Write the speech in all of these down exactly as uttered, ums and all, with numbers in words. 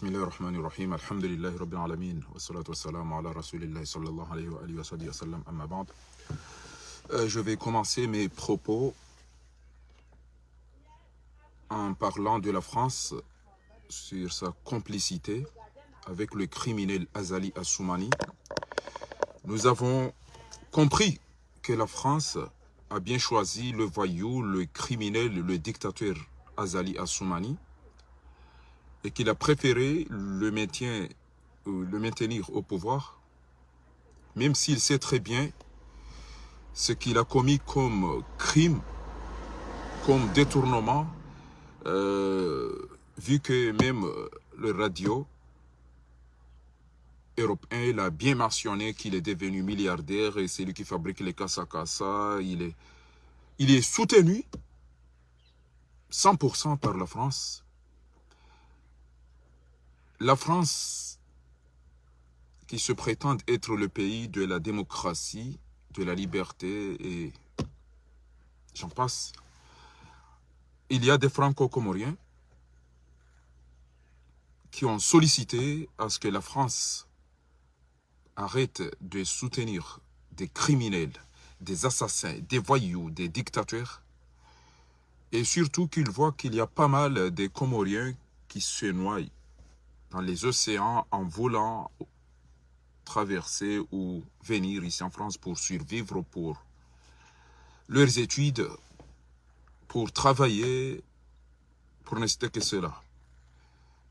بسم الله الرحمن الرحيم. الحمد لله رب العالمين. والصلاة والسلام على رسول الله صلى الله عليه وآله وصحبه وسلم. أما بعد. Euh, je vais commencer mes propos en parlant de la France sur sa complicité avec le criminel Azali Assoumani. Nous avons compris que la France a bien choisi le voyou, le criminel, le dictateur Azali Assoumani, et qu'il a préféré le maintien, euh, le maintenir au pouvoir, même s'il sait très bien ce qu'il a commis comme crime, comme détournement, euh, vu que même, euh, le radio Europe un, il a bien mentionné qu'il est devenu milliardaire et c'est lui qui fabrique les kasa-kasa. Il est, il est soutenu cent pour cent par la France. La France, qui se prétend être le pays de la démocratie, de la liberté et j'en passe, il y a des Franco-Comoriens qui ont sollicité à ce que la France arrête de soutenir des criminels, des assassins, des voyous, des dictateurs, et surtout qu'ils voient qu'il y a pas mal de Comoriens qui se noient dans les océans en voulant traverser ou venir ici en France pour survivre, pour leurs études, pour travailler, pour ne citer que cela.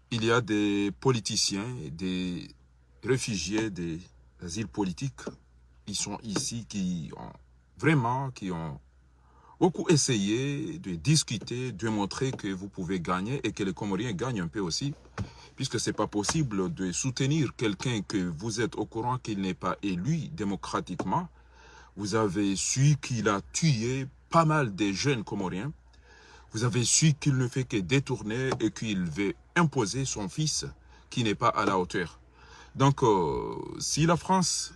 Il y a des politiciens, des réfugiés, des asiles politiques, ils sont ici, qui ont vraiment, qui ont beaucoup essayé de discuter, de montrer que vous pouvez gagner et que les Comoriens gagnent un peu aussi, puisque c'est pas possible de soutenir quelqu'un que vous êtes au courant qu'il n'est pas élu démocratiquement. Vous avez su qu'il a tué pas mal de jeunes Comoriens. Vous avez su qu'il ne fait que détourner et qu'il veut imposer son fils qui n'est pas à la hauteur. Donc, euh, si la France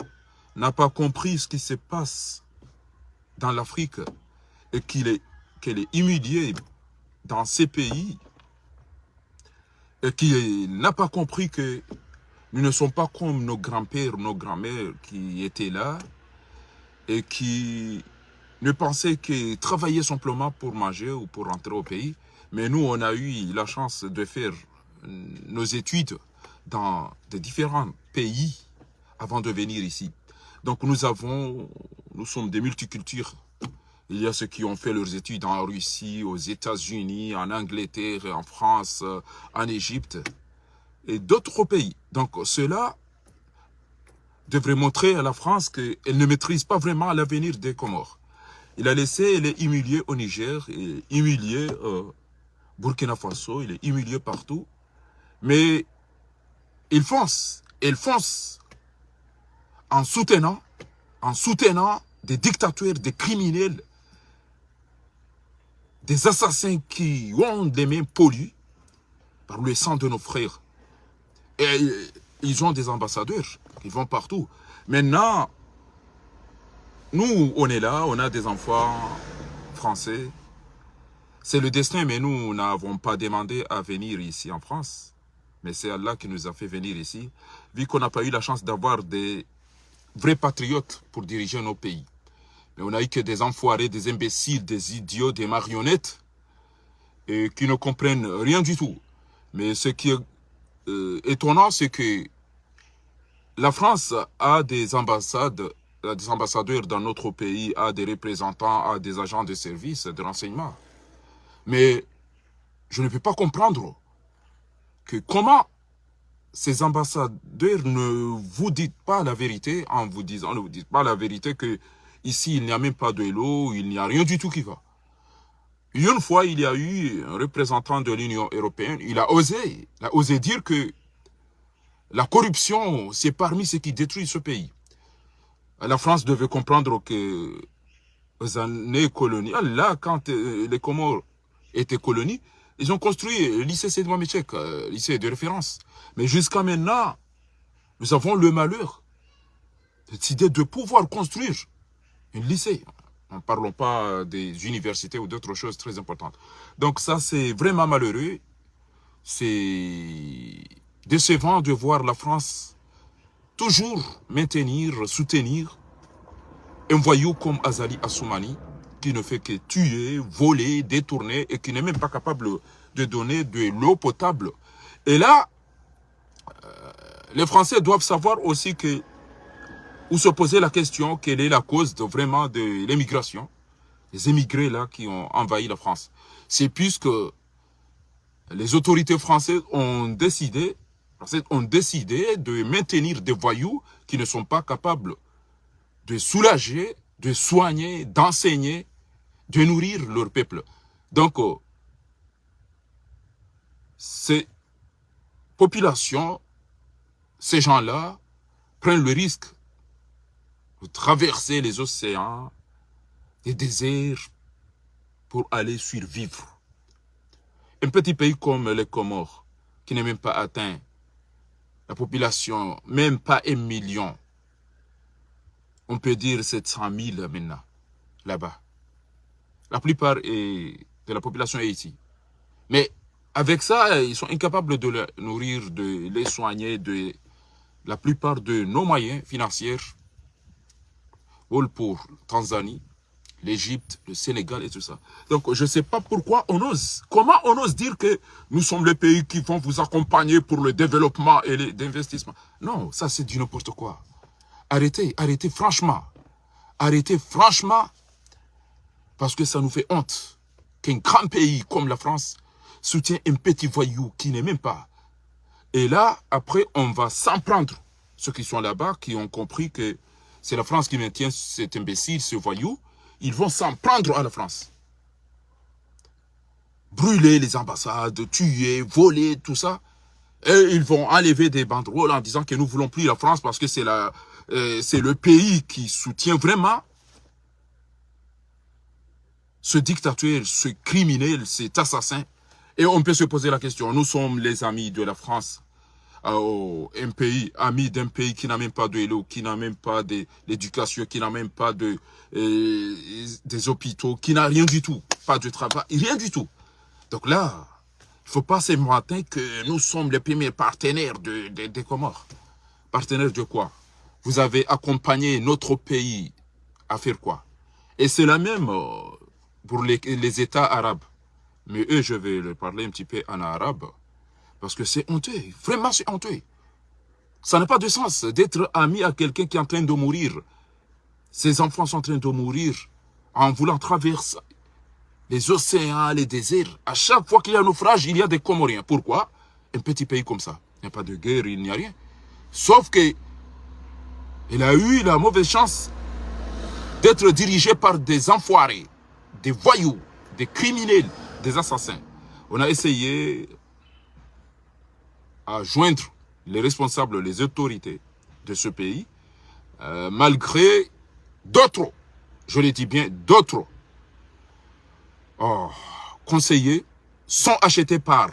n'a pas compris ce qui se passe dans l'Afrique et qu'il est, qu'elle est humiliée dans ces pays, et qui n'a pas compris que nous ne sommes pas comme nos grands-pères, nos grands-mères qui étaient là et qui ne pensaient que travailler simplement pour manger ou pour rentrer au pays. Mais nous, on a eu la chance de faire nos études dans de différents pays avant de venir ici. Donc nous avons, nous sommes des multicultures. Il y a ceux qui ont fait leurs études en Russie, aux États-Unis, en Angleterre, en France, euh, en Égypte et d'autres pays. Donc cela devrait montrer à la France qu'elle ne maîtrise pas vraiment l'avenir des Comores. Il a laissé les humilier au Niger, et humilier, euh, Burkina Faso, il est humilié partout. Mais il fonce, il fonce en soutenant, en soutenant des dictateurs, des criminels, des assassins qui ont les mains polies par le sang de nos frères. Et ils ont des ambassadeurs qui vont partout. Maintenant, nous, on est là, on a des enfants français. C'est le destin, mais nous n'avons pas demandé à venir ici en France. Mais c'est Allah qui nous a fait venir ici, vu qu'on n'a pas eu la chance d'avoir des vrais patriotes pour diriger nos pays. Mais on n'a eu que des enfoirés, des imbéciles, des idiots, des marionnettes, et qui ne comprennent rien du tout. Mais ce qui est, euh, étonnant, c'est que la France a des ambassades, a des ambassadeurs dans notre pays, a des représentants, a des agents de service, de renseignement. Mais je ne peux pas comprendre que comment ces ambassadeurs ne vous disent pas la vérité en vous disant, ne vous disent pas la vérité que ici, il n'y a même pas de l'eau, il n'y a rien du tout qui va. Une fois, il y a eu un représentant de l'Union européenne, il a osé, il a osé dire que la corruption, c'est parmi ce qui détruit ce pays. La France devait comprendre que aux années coloniales, là, quand, euh, les Comores étaient colonies, ils ont construit le lycée Seydi Mohamed Cheikh, euh, lycée de référence. Mais jusqu'à maintenant, nous avons le malheur, cette idée de pouvoir construire un lycée. Ne parlons pas des universités ou d'autres choses très importantes. Donc ça, c'est vraiment malheureux. C'est décevant de voir la France toujours maintenir, soutenir un voyou comme Azali Assoumani, qui ne fait que tuer, voler, détourner et qui n'est même pas capable de donner de l'eau potable. Et là, euh, les Français doivent savoir aussi que, ou se poser la question, quelle est la cause de, vraiment de l'émigration, les émigrés là qui ont envahi la France. C'est puisque les autorités françaises ont décidé, françaises ont décidé de maintenir des voyous qui ne sont pas capables de soulager, de soigner, d'enseigner, de nourrir leur peuple. Donc, euh, ces populations, ces gens-là prennent le risque de traverser les océans, les déserts, pour aller survivre. Un petit pays comme les Comores, qui n'est même pas atteint, la population, même pas un million, on peut dire sept cent mille maintenant, là-bas. La plupart est, de la population est ici. Mais avec ça, ils sont incapables de les nourrir, de les soigner, de la plupart de nos moyens financiers volent pour Tanzanie, l'Égypte, le Sénégal et tout ça. Donc, je ne sais pas pourquoi on ose, comment on ose dire que nous sommes les pays qui vont vous accompagner pour le développement et les investissements. Non, ça c'est du n'importe quoi. Arrêtez, arrêtez franchement. Arrêtez franchement, parce que ça nous fait honte qu'un grand pays comme la France soutient un petit voyou qui n'est même pas. Et là, après, on va s'en prendre. Ceux qui sont là-bas, qui ont compris que c'est la France qui maintient cet imbécile, ce voyou, ils vont s'en prendre à la France. Brûler les ambassades, tuer, voler, tout ça. Et ils vont enlever des banderoles en disant que nous voulons plus la France parce que c'est la, euh, c'est le pays qui soutient vraiment ce dictateur, ce criminel, cet assassin. Et on peut se poser la question, nous sommes les amis de la France, euh, un pays, ami d'un pays qui n'a même pas de l'eau, qui n'a même pas de l'éducation, qui n'a même pas de, euh, des hôpitaux, qui n'a rien du tout, pas de travail, rien du tout. Donc là, il ne faut pas se vanter que nous sommes les premiers partenaires de, de, des Comores. Partenaires de quoi ? Vous avez accompagné notre pays à faire quoi ? Et c'est la même, euh, pour les, les États arabes. Mais eux, je vais leur parler un petit peu en arabe. Parce que c'est honteux. Vraiment, c'est honteux. Ça n'a pas de sens d'être ami à quelqu'un qui est en train de mourir. Ses enfants sont en train de mourir en voulant traverser les océans, les déserts. À chaque fois qu'il y a un naufrage, il y a des Comoriens. Pourquoi ? Un petit pays comme ça. Il n'y a pas de guerre, il n'y a rien. Sauf que il a eu la mauvaise chance d'être dirigé par des enfoirés, des voyous, des criminels, des assassins. On a essayé à joindre les responsables, les autorités de ce pays, euh, malgré d'autres, je le dis bien, d'autres, oh, conseillers sont achetés par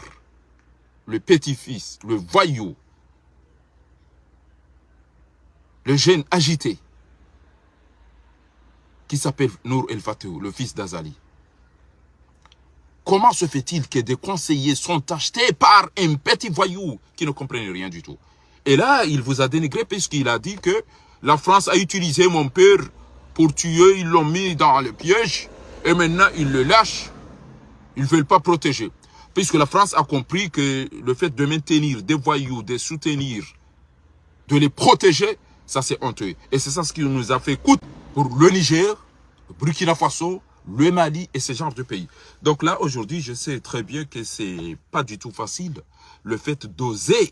le petit-fils, le voyou, le jeune agité, qui s'appelle Nour El Fath, le fils d'Azali. Comment se fait-il que des conseillers sont achetés par un petit voyou qui ne comprend rien du tout ? Et là, il vous a dénigré puisqu'il a dit que la France a utilisé mon père pour tuer, ils l'ont mis dans le piège, et maintenant ils le lâchent. Ils ne veulent pas protéger. Puisque la France a compris que le fait de maintenir des voyous, de soutenir, de les protéger, ça c'est honteux. Et c'est ça ce qui nous a fait coûter pour le Niger, le Burkina Faso, le Mali et ce genre de pays. Donc là, aujourd'hui, je sais très bien que c'est pas du tout facile, le fait d'oser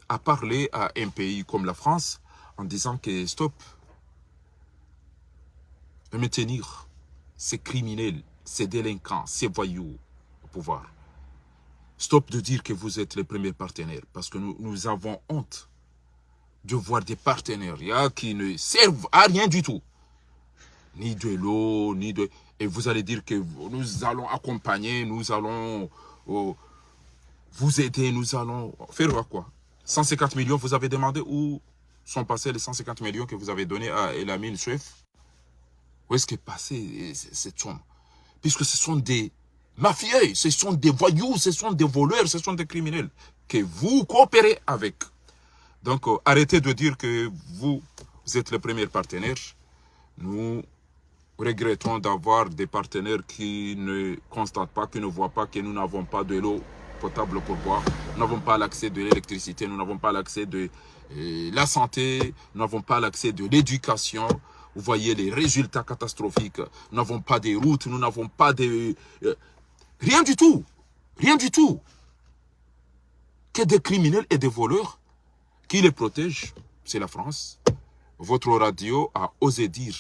à parler à un pays comme la France en disant que stop, de maintenir ces criminels, ces délinquants, ces voyous au pouvoir. Stop de dire que vous êtes les premiers partenaires, parce que nous, nous avons honte de voir des partenariats qui ne servent à rien du tout. Ni de l'eau, ni de... Et vous allez dire que nous allons accompagner, nous allons, euh, vous aider, nous allons faire quoi ? Cent cinquante millions, vous avez demandé, où sont passés les cent cinquante millions que vous avez donnés à El Amine Souef ? Où est-ce qu'est passée, euh, c-, cette somme ? Puisque ce sont des mafieux, ce sont des voyous, ce sont des voleurs, ce sont des criminels que vous coopérez avec. Donc, euh, arrêtez de dire que vous, vous êtes le premier partenaire. Nous regrettons d'avoir des partenaires qui ne constatent pas, qui ne voient pas que nous n'avons pas de l'eau potable pour boire, nous n'avons pas l'accès de l'électricité, nous n'avons pas l'accès de euh, la santé, nous n'avons pas l'accès de l'éducation. Vous voyez les résultats catastrophiques. Nous n'avons pas de routes, nous n'avons pas de... euh, rien du tout. Rien du tout. Que des criminels et des voleurs qui les protègent, c'est la France. Votre radio a osé dire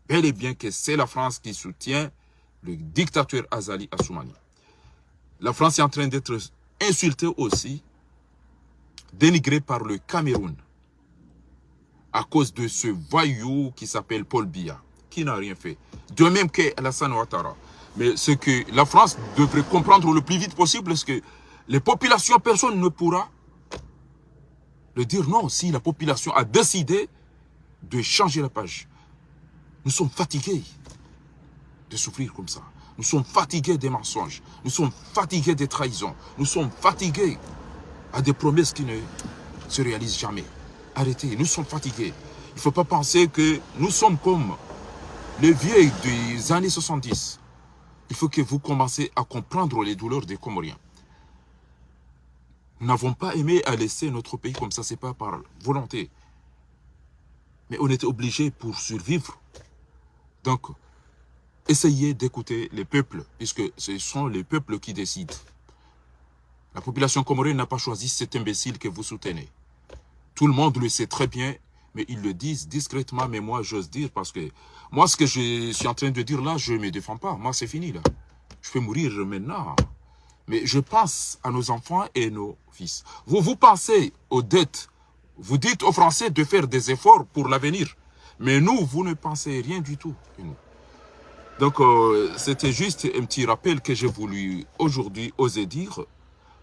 bel et bien que c'est la France qui soutient le dictateur Azali Assoumani. La France est en train d'être insultée aussi, dénigrée par le Cameroun à cause de ce voyou qui s'appelle Paul Biya, qui n'a rien fait. De même que Alassane Ouattara. Mais ce que la France devrait comprendre le plus vite possible, c'est que les populations, personne ne pourra le dire non. Si la population a décidé de changer la page, nous sommes fatigués de souffrir comme ça. Nous sommes fatigués des mensonges. Nous sommes fatigués des trahisons. Nous sommes fatigués à des promesses qui ne se réalisent jamais. Arrêtez, nous sommes fatigués. Il ne faut pas penser que nous sommes comme les vieux des années soixante-dix. Il faut que vous commencez à comprendre les douleurs des Comoriens. Nous n'avons pas aimé à laisser notre pays comme ça, c'est pas par volonté. Mais on était obligé pour survivre. Donc, essayez d'écouter les peuples, puisque ce sont les peuples qui décident. La population comorienne n'a pas choisi cet imbécile que vous soutenez. Tout le monde le sait très bien, mais ils le disent discrètement, mais moi j'ose dire parce que moi ce que je suis en train de dire là, je ne me défends pas. Moi c'est fini là. Je peux mourir maintenant. Mais je pense à nos enfants et nos fils. Vous, vous pensez aux dettes. Vous dites aux Français de faire des efforts pour l'avenir. Mais nous, vous ne pensez rien du tout. Donc, euh, c'était juste un petit rappel que j'ai voulu aujourd'hui oser dire.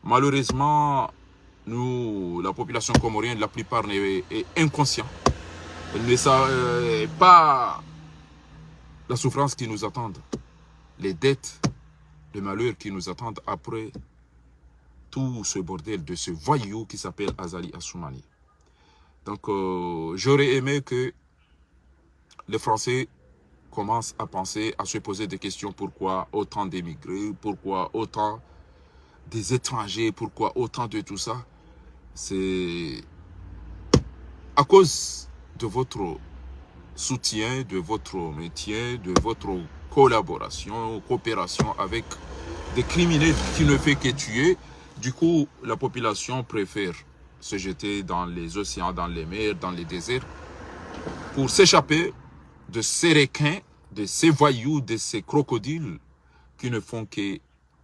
Malheureusement, nous, la population comorienne, la plupart est, est inconscient. Elle ne sait euh, pas la souffrance qui nous attend, les dettes, les malheurs qui nous attendent après tout ce bordel de ce voyou qui s'appelle Azali Assoumani. Donc, euh, j'aurais aimé que les Français commencent à penser, à se poser des questions. Pourquoi autant d'émigrés ? Pourquoi autant des étrangers ? Pourquoi autant de tout ça ? C'est à cause de votre soutien, de votre maintien, de votre collaboration, coopération avec des criminels qui ne fait que tuer. Du coup, la population préfère se jeter dans les océans, dans les mers, dans les déserts, pour s'échapper de ces requins, de ces voyous, de ces crocodiles qui ne font que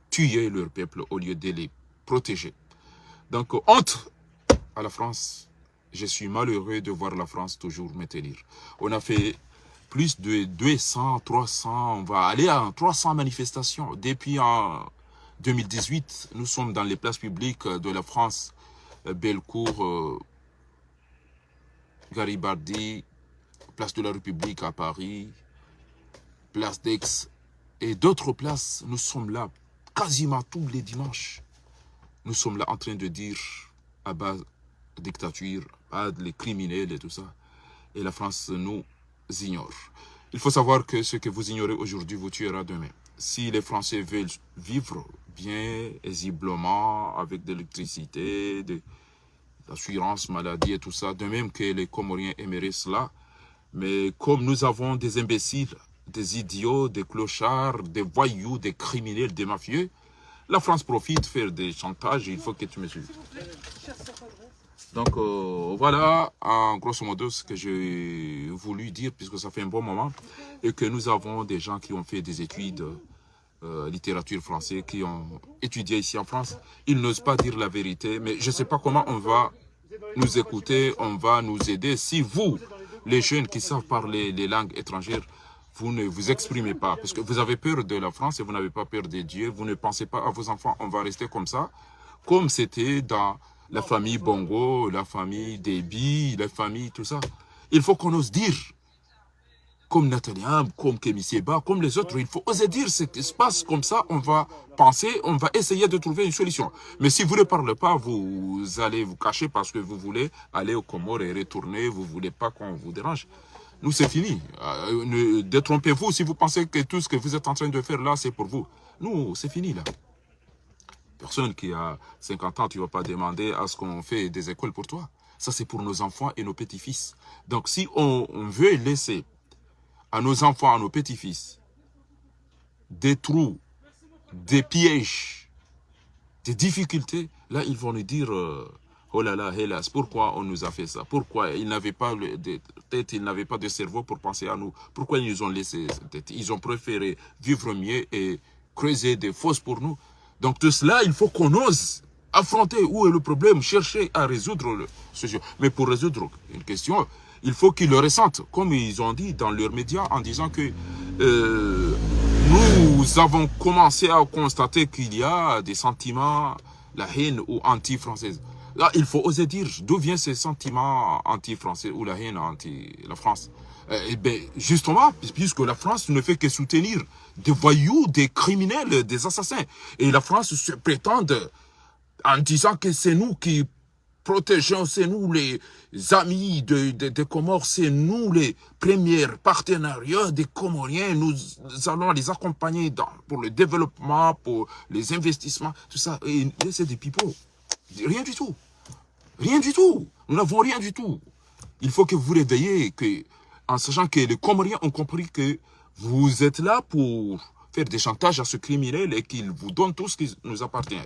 tuer leur peuple au lieu de les protéger. Donc, honte à la France. Je suis malheureux de voir la France toujours me tenir. On a fait plus de deux cents, trois cents, on va aller à trois cents manifestations. Depuis en deux mille dix-huit, nous sommes dans les places publiques de la France, euh, Bellecour, euh, Garibaldi, Place de la République à Paris, Place d'Aix et d'autres places. Nous sommes là quasiment tous les dimanches. Nous sommes là en train de dire à bas dictature, à bas les criminels et tout ça. Et la France nous ignore. Il faut savoir que ce que vous ignorez aujourd'hui vous tuera demain. Si les Français veulent vivre bien, paisiblement, avec de l'électricité, de l'assurance maladie et tout ça, de même que les Comoriens aimeraient cela, mais comme nous avons des imbéciles, des idiots, des clochards, des voyous, des criminels, des mafieux, la France profite faire des chantages, il faut que tu me suives. Donc euh, voilà, en grosso modo, ce que j'ai voulu dire, puisque ça fait un bon moment, et que nous avons des gens qui ont fait des études euh, littérature française, qui ont étudié ici en France. Ils n'osent pas dire la vérité, mais je ne sais pas comment on va nous écouter, on va nous aider. Si vous, les jeunes qui savent parler les langues étrangères, vous ne vous exprimez pas, parce que vous avez peur de la France et vous n'avez pas peur de Dieu, vous ne pensez pas à vos enfants, on va rester comme ça, comme c'était dans la famille Bongo, la famille Déby, la famille, tout ça. Il faut qu'on ose dire. comme Nathalie Imbe, comme Kemi Seba, comme les autres. Il faut oser dire ce qui se passe. Comme ça, on va penser, on va essayer de trouver une solution. Mais si vous ne parlez pas, vous allez vous cacher parce que vous voulez aller aux Comores et retourner, vous voulez pas qu'on vous dérange. Nous, c'est fini. Euh, ne détrompez-vous si vous pensez que tout ce que vous êtes en train de faire là, c'est pour vous. Nous, c'est fini là. Personne qui a cinquante ans, tu vas pas demander à ce qu'on fait des écoles pour toi. Ça, c'est pour nos enfants et nos petits-fils. Donc, si on, on veut laisser à nos enfants, à nos petits-fils, des trous, des pièges, des difficultés, là, ils vont nous dire, euh, oh là là, hélas, pourquoi on nous a fait ça? Pourquoi ils n'avaient pas le- de tête, ils n'avaient pas de cerveau pour penser à nous? Pourquoi ils nous ont laissé cette tête? Ils ont préféré vivre mieux et creuser des fosses pour nous. Donc tout cela, il faut qu'on ose affronter où est le problème, chercher à résoudre le, ce sujet. Mais pour résoudre une question, il faut qu'ils le ressentent, comme ils ont dit dans leurs médias, en disant que euh, nous avons commencé à constater qu'il y a des sentiments, la haine ou anti-française. Là, il faut oser dire d'où viennent ces sentiments anti-français ou la haine anti-la France. Euh, eh bien, justement, puisque la France ne fait que soutenir des voyous, des criminels, des assassins. Et la France se prétend en disant que c'est nous qui protégeons, c'est nous les amis de, de, des Comores, c'est nous les premiers partenariats des Comoriens, nous allons les accompagner dans, pour le développement, pour les investissements, tout ça. Et, et c'est des pipeaux. Rien du tout. Rien du tout. Nous n'avons rien du tout. Il faut que vous réveillez, que, en sachant que les Comoriens ont compris que vous êtes là pour faire des chantages à ce criminel et qu'il vous donne tout ce qui nous appartient.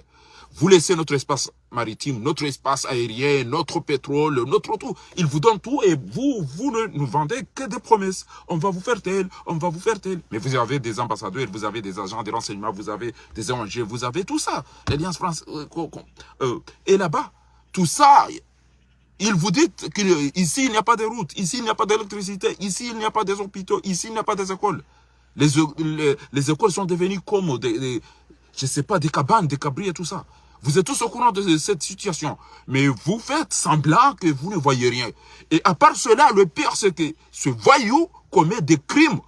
Vous laissez notre espace maritime, notre espace aérien, notre pétrole, notre tout. Ils vous donnent tout et vous, vous ne nous vendez que des promesses. On va vous faire tel, on va vous faire tel. Mais vous avez des ambassadeurs, vous avez des agents de renseignement, vous avez des O N G, vous avez tout ça. L'Alliance France, euh, co- co- euh, et là-bas, tout ça, ils vous disent qu'ici, il n'y a pas de route, ici, il n'y a pas d'électricité, ici, il n'y a pas des hôpitaux, ici, il n'y a pas des écoles. Les, les, les écoles sont devenues comme des, des- je sais pas, des cabanes, des cabris et tout ça. Vous êtes tous au courant de cette situation. Mais vous faites semblant que vous ne voyez rien. Et à part cela, le pire, c'est que ce voyou commet des crimes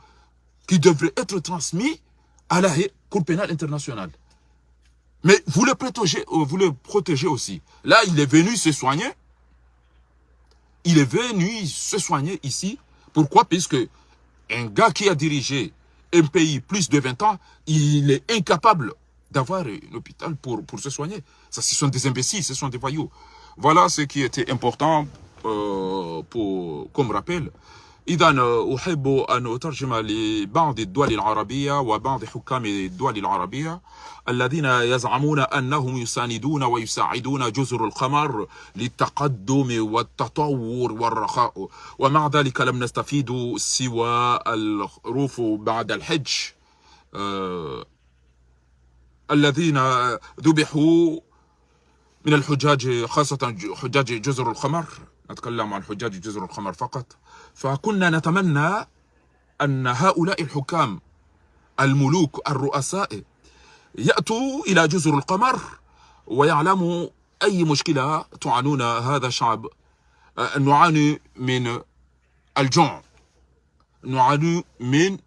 qui devraient être transmis à la Cour pénale internationale. Mais vous le protégez, euh, vous le protégez aussi. Là, il est venu se soigner. Il est venu se soigner ici. Pourquoi? Puisque un gars qui a dirigé un pays plus de vingt ans, il est incapable d'avoir un hôpital pour, pour se soigner. Ça, ce sont des imbéciles, ce sont des voyous. Voilà ce qui était important euh, pour, comme rappel. إذن أحب أن أترجم لبعض الدول العربية وبعض حكام الدول العربية الذين يزعمون أنهم يساندون ويساعدون جزر القمر للتقدم والتطور والرخاء، ومع ذلك لم نستفيد سوى الخروف بعد الحج. آه، الذين ذبحوا من الحجاج، خاصة ج- حجاج جزر القمر، نتكلم عن حجاج جزر القمر فقط. فكنا نتمنى أن هؤلاء الحكام، الملوك، الرؤساء، يأتوا إلى جزر القمر ويعلموا أي مشكلة تعانون هذا الشعب. آه، نعاني من الجوع، نعاني من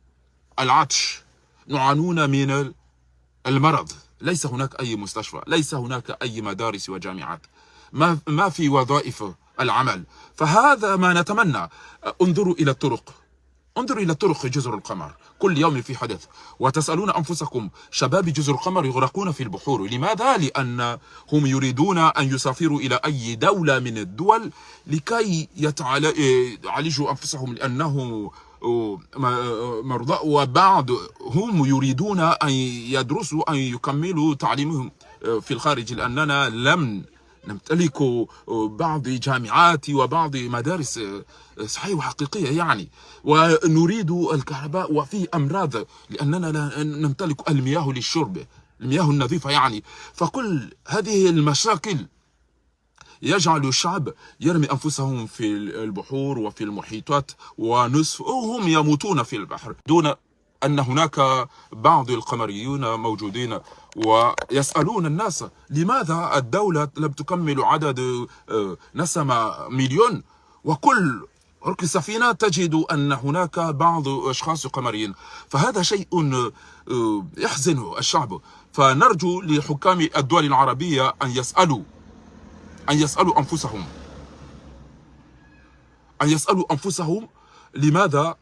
العطش، نعانون من ال- المرض. ليس هناك أي مستشفى، ليس هناك أي مدارس وجامعات، ما، ما في وظائف العمل. فهذا ما نتمنى. انظروا إلى الطرق، انظروا إلى طرق جزر القمر، كل يوم في حدث. وتسألون أنفسكم، شباب جزر القمر يغرقون في البحور، لماذا؟ لأنهم يريدون أن يسافروا إلى أي دولة من الدول لكي يتعال- يعالجوا أنفسهم، لأنهم آه، م- آه، مرضى، وبعضهم يريدون أن يدرسوا، أن يكملوا تعليمهم آه، في الخارج، لأننا لم نمتلك آه، بعض جامعات وبعض مدارس آه، صحيحة وحقيقية يعني. ونريد الكهرباء، وفي أمراض، لأننا لا نمتلك المياه للشرب، المياه النظيفة يعني. فكل هذه المشاكل يجعل الشعب يرمي أنفسهم في البحور وفي المحيطات، ونصفهم يموتون في البحر، دون أن هناك بعض القمريون موجودين ويسألون الناس: لماذا الدولة لم تكمل عدد آه، نسمة مليون، وكل ركب السفينة تجد أن هناك بعض أشخاص قمريين، فهذا شيء، آه، يحزن الشعب. فنرجو لحكام الدول العربية أن يسألوا، أن يسألوا أنفسهم، أن يسألوا أنفسهم لماذا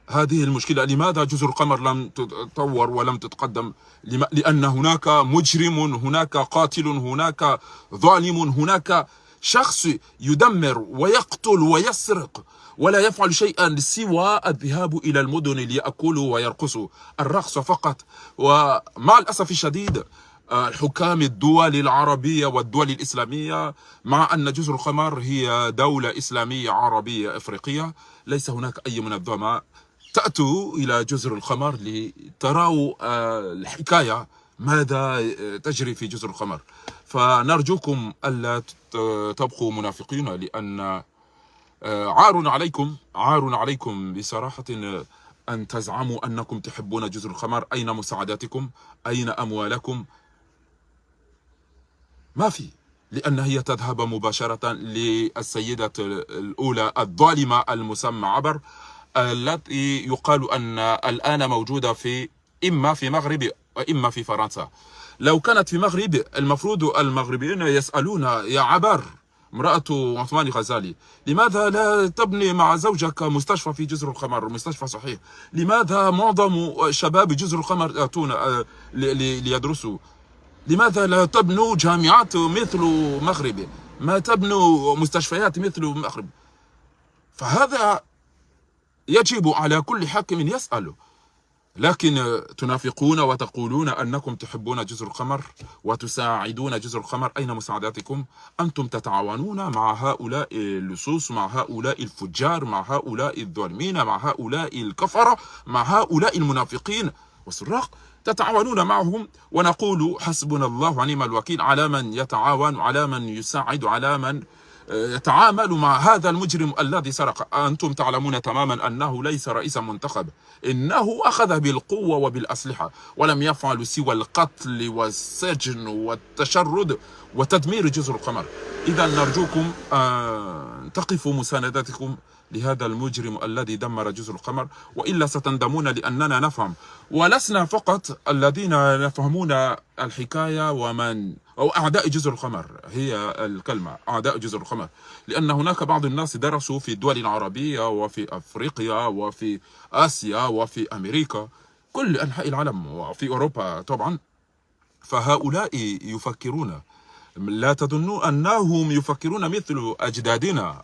هذه المشكلة؟ لماذا جزر القمر لم تتطور ولم تتقدم؟ لم-، لأن هناك مجرم، هناك قاتل، هناك ظالم، هناك شخص يدمر ويقتل ويسرق ولا يفعل شيئا سوى الذهاب إلى المدن ليأكلوا ويرقصوا، الرقص فقط. ومع الأسف الشديد، آه، حكام الدول العربية والدول الإسلامية، مع أن جزر القمر هي دولة إسلامية عربية إفريقية، ليس هناك أي منظمة تأتوا إلى جزر القمر لتروا، آه، الحكاية، ماذا، آه، تجري في جزر القمر. فنرجوكم ألا ت-، تبقوا منافقين، لأن، آه، عار عليكم، عار عليكم بصراحة، آه، أن تزعموا أنكم تحبون جزر القمر. أين مساعداتكم؟ أين أموالكم؟ ما في، لأن هي تذهب مباشرة للسيدة الأولى الظالمة المسمى عبر، التي يقال أن الآن موجودة في، إما في مغرب وإما في فرنسا. لو كانت في مغرب، المفروض المغربيين يسألون: يا عبر، امرأة عثمان غزالي، لماذا لا تبني مع زوجك مستشفى في جزر القمر، مستشفى صحيح؟ لماذا معظم شباب جزر القمر يأتون، آه، ل-، ل-، ليدرسوا؟ لماذا لا تبنوا جامعات مثل مغرب؟ ما تبنوا مستشفيات مثل مغرب؟ فهذا يجب على كل حاكم يسأل. لكن، آه، تنافقون وتقولون أنكم تحبون جزر القمر وتساعدون جزر القمر. أين مساعداتكم؟ أنتم تتعاونون مع هؤلاء اللصوص، مع هؤلاء الفجار، مع هؤلاء الظالمين، مع هؤلاء الكفرة، مع هؤلاء المنافقين والسراق، تتعاونون معهم. ونقول: حسبنا الله ونعم الوكيل على من يتعاون، على من يساعد، على من، آه، يتعامل مع هذا المجرم الذي سرق. أنتم تعلمون تماما أنه ليس رئيسا منتخب، إنه أخذ بالقوة وبالأسلحة، ولم يفعل سوى القتل والسجن والتشرد وتدمير جزر القمر. إذا نرجوكم أن تقفوا مساندتكم لهذا المجرم الذي دمر جزر القمر، وإلا ستندمون، لأننا نفهم، ولسنا فقط الذين يفهمون الحكاية، ومن، أو أعداء جزر القمر هي الكلمة، أعداء جزر القمر، لأن هناك بعض الناس درسوا في الدول العربية وفي أفريقيا وفي آسيا وفي أمريكا، كل أنحاء العالم وفي أوروبا طبعا. فهؤلاء يفكرون، لا تظنوا أنهم يفكرون مثل أجدادنا،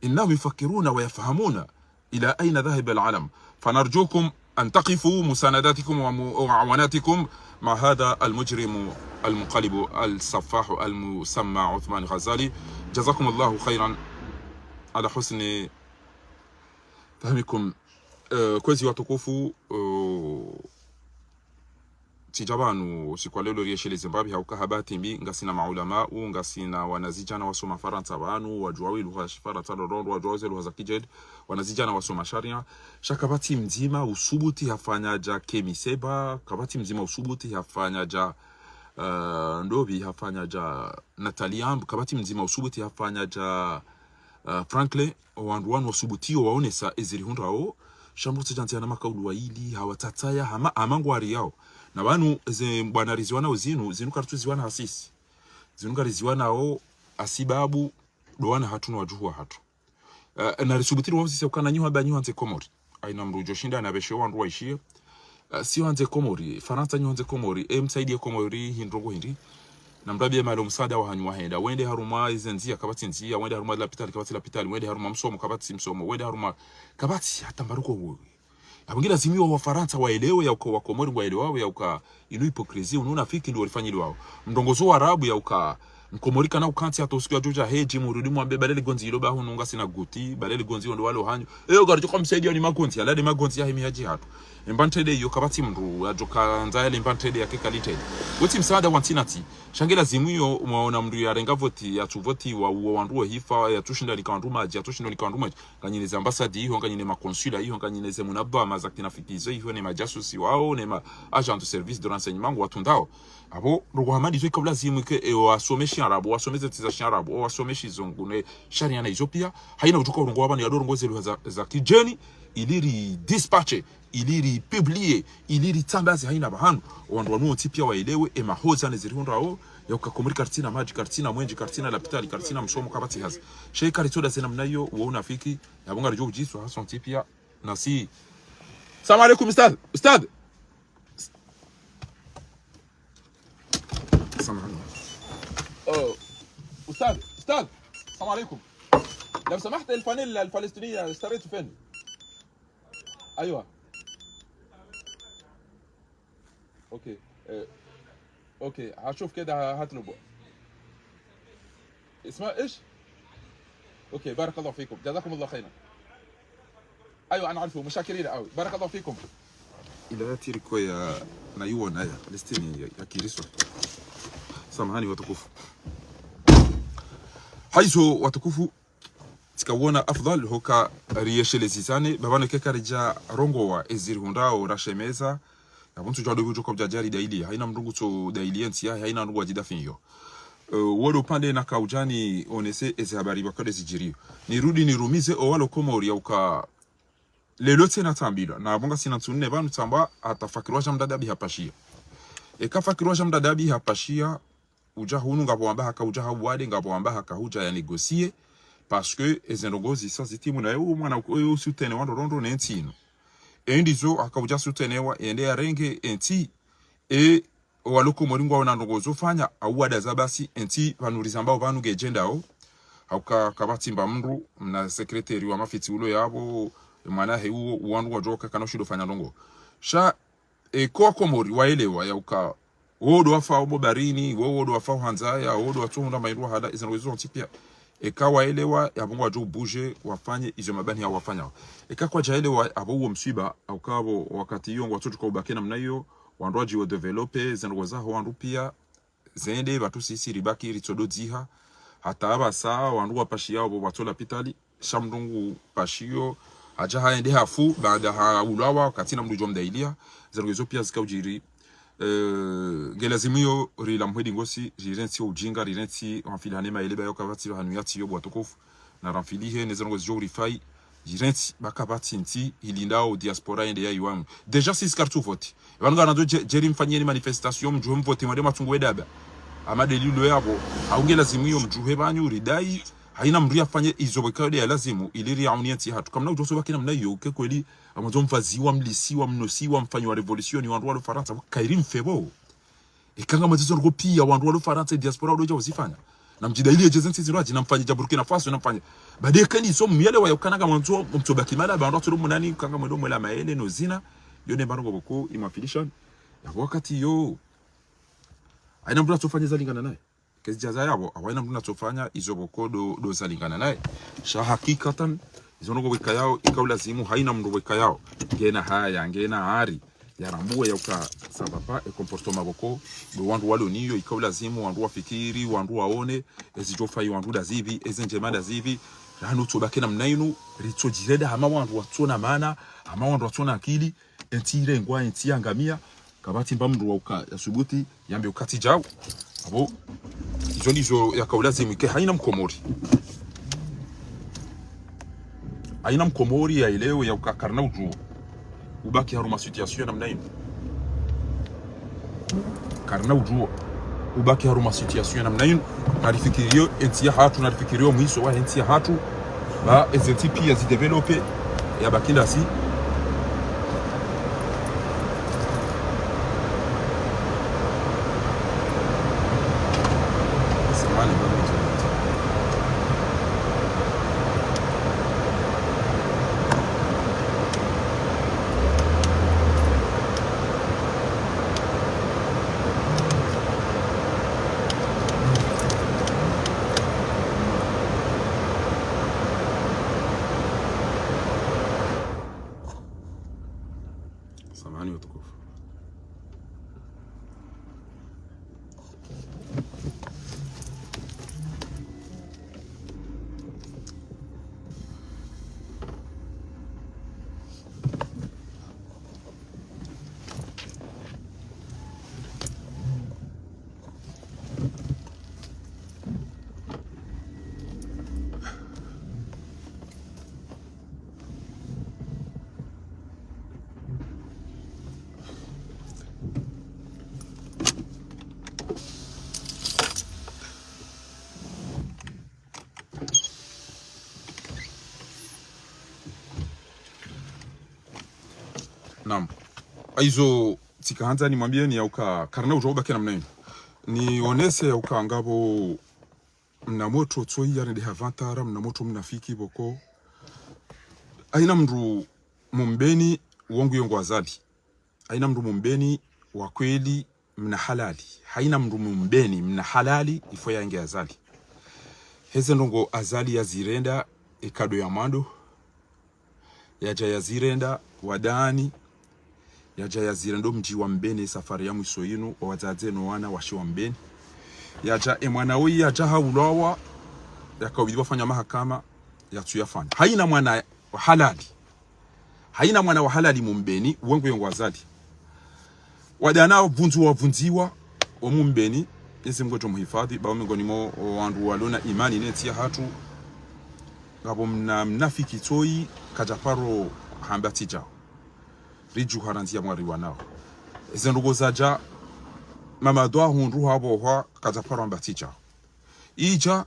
إنهم يفكرون ويفهمون إلى أين ذهب العالم. فنرجوكم أن تقفوا مسانداتكم وم-، ومعاوناتكم مع هذا المجرم المنقلب السفاح المسمى عثمان غزالي. جزاكم الله خيرا على حسن فهمكم. Eh, kwezi watukufu, eh, tsidja pvanu usiku wa leo riesheleze mbapvi hauka ha bahati mbi ngasina maulamau, ngasina wanazidjana wasoma Farantsa pvanu, wadjuwao ilugha ya Shifarantsa ndrondro, wadjuwao ze lugha za kidjeli, wanazidjana wasoma sharia. Sha kapvatsi mdzima usubuti hafanya dja Kemi Seba, kapvatsi mdzima usubuti hafanya dja, eh, Ndopvi, hafanya dja Nathalie Yamb, kapvatsi mdzima usubuti hafanya dja, eh, Franklin. Owandru wanu wasubutiyo waonesa ezirihundrao, sha mdru tsidja ndzi hana makaulu waili, hawatsatsaya, hama, hama ngwariyao. Na pvanu, eze mbwana riziwanao zinu, zinu karitsuziwana hasisi. Zinu ngariziwanao hasibabu ndo wana hatru no wadjuhu wahatru. Eh, na risubutiri wao sisi ukana nyi hwamba nyi hwandze Komori. Haina mdru udjo shinda na pveshe wandru waishiye. Eh, si hwandze Komori, Farantsa nyi hwandze Komori, e msaidie Komori hindrongo hindri. Na mrambie mahala msaada wahanyu wahenda. Wende harumwa ize ndzia, kapvatsi ndzia, wende harumwa lapitali, kapvatsi lapitali, wende harumwa msomo, kapvatsi msomo, wende harumwa, kapvatsi hata mbaruko wewe. Apvo ngi lazimu wa Wafarantsa waelewe yauka Wakomori ngwaelewao yauka inu hypocrisie, unu unafiki ndo walifanyiliwao. Mrongozo wa Arabu yauka Mkomori kana ukantsi hata usiku yadjo dja hedji murudi mwambe balele gondzi ilo ba hunu ngasina guti, balele gondzi ondo walo hanyu. Eyo ngaridjo ka msaidia ni magondzi, yala ni magondzi ya himi hadji hatru. Emba ntrende iyo kapvatsi mdru, yadjo ka ndzaya le mba ntrende yake kali ntrende. Wetsi msaada wa ntsina tsi. Sha nge lazimu iyo, mwaona mdru yarenga voti, yatsu voti, wa, wa wandru wa hifa, yatsu shinda nika wandru madji, yatsu shinda nika wandru madji. Nganyine ze ambassade iho, nganyine ma consulat iho, nganyine ze munadhwama za kinafiki izo iho, ne majasusi wao, ne ma agent de service de renseignement ngwatrundao. Apvo, ndrongoo hama ndizo ika ulazimu ike, e, wasome shiarabu, wasome zentsi za shiarabu, wasome shizungu ne sharia na izo pia. Haina udjuka urongoa pvanu ya ndo rongoa ze lugha za, za kidjeni, ili ri dispatche, ili ri publie, ili ri tsambaze haina pvahanu. Wandru wanu wontsi pia waelewe, e mahoza ne zirihundrao, ya uka Komori karitsina madji, karitsina mwendje, karitsina lapitali, karitsina msomo, kapvatsi hazi. Sha ika ritsoda ze namna iyo, wo unafiki, yapvo ngaridjo udjiswa, hasa wontsi pia, nasi. Salam alaikum, ustadh. Ustadh. سامحني. أوه. أستاذ، أستاذ، السلام عليكم. لو سمحت، الفانيلا الفلسطينية اشتريته فين؟ أيوة. أوكي. إيه. أوكي، هشوف كده، هطلبه. اسمها إيش؟ أوكي، بارك الله فيكم، جزاكم الله خيرا. أيوة، أنا عارفه، متشكرين أوي، بارك الله فيكم. Ila ya tiriko ya, na iwona ya Palestine ya, ya kiriswa. Samahani watukufu. Haizo watukufu, tsikawona afdhal hoka riyeshelezizane, ba pvanu eka karidja rongowa ezirihundrao rashemeza, yapvo ntsudja ndo pvudjo ka udjadjari daili, haina mndru ngutso daili yentsi ya, haina mndru wadjidafiyo. Eh, wo ndo upande naka udjani onese ezi habari pvakado zidjiriyo. Nirudi nirumize owalo Komori ya uka leo tsena tsambilwa. Na pvo ngasina ntsu nne pvanu tsamba hata fakiri wa Jean Mdadabi hapashia. Eka fakiri wa Jean Mdadabi hapashia, udja hunu ngapvo wamba haka udja hawade, ngapvo wamba haka hudja ya négocier, parce que eze ndrongoo zisa zitimu na yo mwana uko yo usutene wa ndrondro ne ntsi inu. E ndizo haka udja sutenewa, yende yarenge entsi, e owalo Komori ngwaona ndrongoo zofanya, au wadaza basi, entsi pvanu rizambao pvanu ngedjendao. Hauka kapvatsi mba mndru, mna secrétaire wa mafitsi ulo yapvo, mwana he uwo, uwandru wadjoka kana ushindo fanya ndrongoo. Sha, e, ko wa Komori, waelewa, ya uka, wo ndo wafao bo barini, wo, wo ndo wafao handzaya, wo ndo watsohundra maindru hada, izo ndrongoo zontsi pia. Eka waelewa, yapvo ngwadjo bouger, wafanye, izo mabani ya wafanya. Eka kwadjaelewa, apvo uwo mswiba, hauka pvo wakati iyo ngwatsotsuka ubaki namna iyo, wandru wadjiwo développer, zendrongoo zaho wandru pia, zende, pvatsu sisi ribaki ritsododziha, hata apvasa, wandru wapashia, apvo pvatso lapitali, sha mndru ngupashio, hadja haende hafu, baada haulawa, katsina mndru djo mdailia, zendrongoo izo pia zika udjiri, eh, ngelazimu iyo, rila mhwedi ngosi, rirentsi ujinga, rirentsi, wamfili hane maeleba yo kapvatsi hanu yatsi yo bo watukufu, na ramfilihe, ne zendrongoo zidjo urifai, rirentsi, ba kapvatsi ntsi, ilindao diaspora yende ya iwangu. Déjà, sisi karitsu vote. Pvanu ngana ndo dje-, djeri mfanyeni manifestation, mdjuhe mvote, mwade matsungu wedaba. Ama delilu yapvo, hau ngelazimu iyo mdjuhe pvanyu, ridai, haina mndru yafanye izo pvweka yo nde ya lazimu, ili riauni yentsi hatru. Kamna udjo so baki namna iyo, ke kweli, amwandzo mvaziwa, mlisiwa, mnosiwa, mfanyiwa révolution, wandru walo Farantsa, kairi mfe pvo. Eka ngamwandzo izo ndrongoo pia, wandru walo Farantsa, diaspora, udo dja uzifanya. Na mdjidaili yedje zentsi zindru hadji, na mfanye dja Burkina Faso, na mfanye. Bade kani izo mwelewa ya uka ngamwandzo, mtsobaki mala, ba wandru watsolo munani, uka ngamwendo mwela maele, no zina, yo ne mba ndrongoo pvoko, imwafilishan. Yapvo wakati iyo, haina mndru atsofanya zalingana naye. Kezi djaza yapvo, apvo haina mndru natsofanya, izo pvoko ndo, ndo zalingana naye. Sha hakikatan, izo ndrongoo pvweka yao, ika ulazimu, haina mndru pvweka yao. Ngena haya, ngena hari, yarambuwe ya uka ça va pas, e comportement pvoko, ndo wandru walo niyo, ika ulazimu, wandru wafikiri, wandru waone, ezidjofai wandru ndazipvi, eze ndjema ndazipvi, ranu tsobaki namna inu, ritsodjirenda hama wandru watsona mana, hama wandru watsona akili, entsi irengwa, entsi yangamia, kapvatsi mba mndru wa uka yasubuti, yambe uka tsi djau. Apvo, izo ndizo yaka ulazimu ike haina Mkomori. Haina Mkomori yaelewe ya uka karina udjuo ubaki haruma situation ya namna inu. Karina udjuo ubaki haruma situation ya namna inu. Narifikirio entsi ya hatru, narifikirio mwiso wa entsi ya hatru. Ba ezentsi pia zidévelopper, yabaki ndasi. Samahani, bwana mzee. Naam. Haizo tsikahandza nimwambiyeni yauka karina udjo ubaki namna yinu. Nionese yauka ngapvo mna motro tsoyi yarendeha vantara, mna motro mnafiki pvoko. Haina mndru Mumbeni wo nguyo ngo Azali. Haina mndru Mumbeni wa kweli mna halali. Haina mndru Mumbeni mna halali, il faut yenge Azali. Heze ndrongo Azali yazirenda, ekado ya mwando, yadja yazirenda wandani, yadja yazirenda omdji wa Mbeni, safari ya mwiso yinu, owadzadze no wana washe wa Mbeni. Yadja emwana woyi yadja haulwawa, yakaubidi wafanya mahakama, yatsu yafanya. Haina mwana wa halali. Haina mwana wa halali Mumbeni, wo nguyo ngo Azali. Wadana vundziwa vundziwa, o Mumbeni, Mwenyezi Mungu ngudjo muhifadhi, ba miongoni mo wandru walona imani ne ntsi yahatru, ngapvo mna mnafiki tsoyi, kadja paro hamba tsi djao. Ridjuha randzi ya mwari wanao. Eze ndrongo zadja, Mamadu ahundru hapvohwa, kadja paro hamba tsi djao. Idja,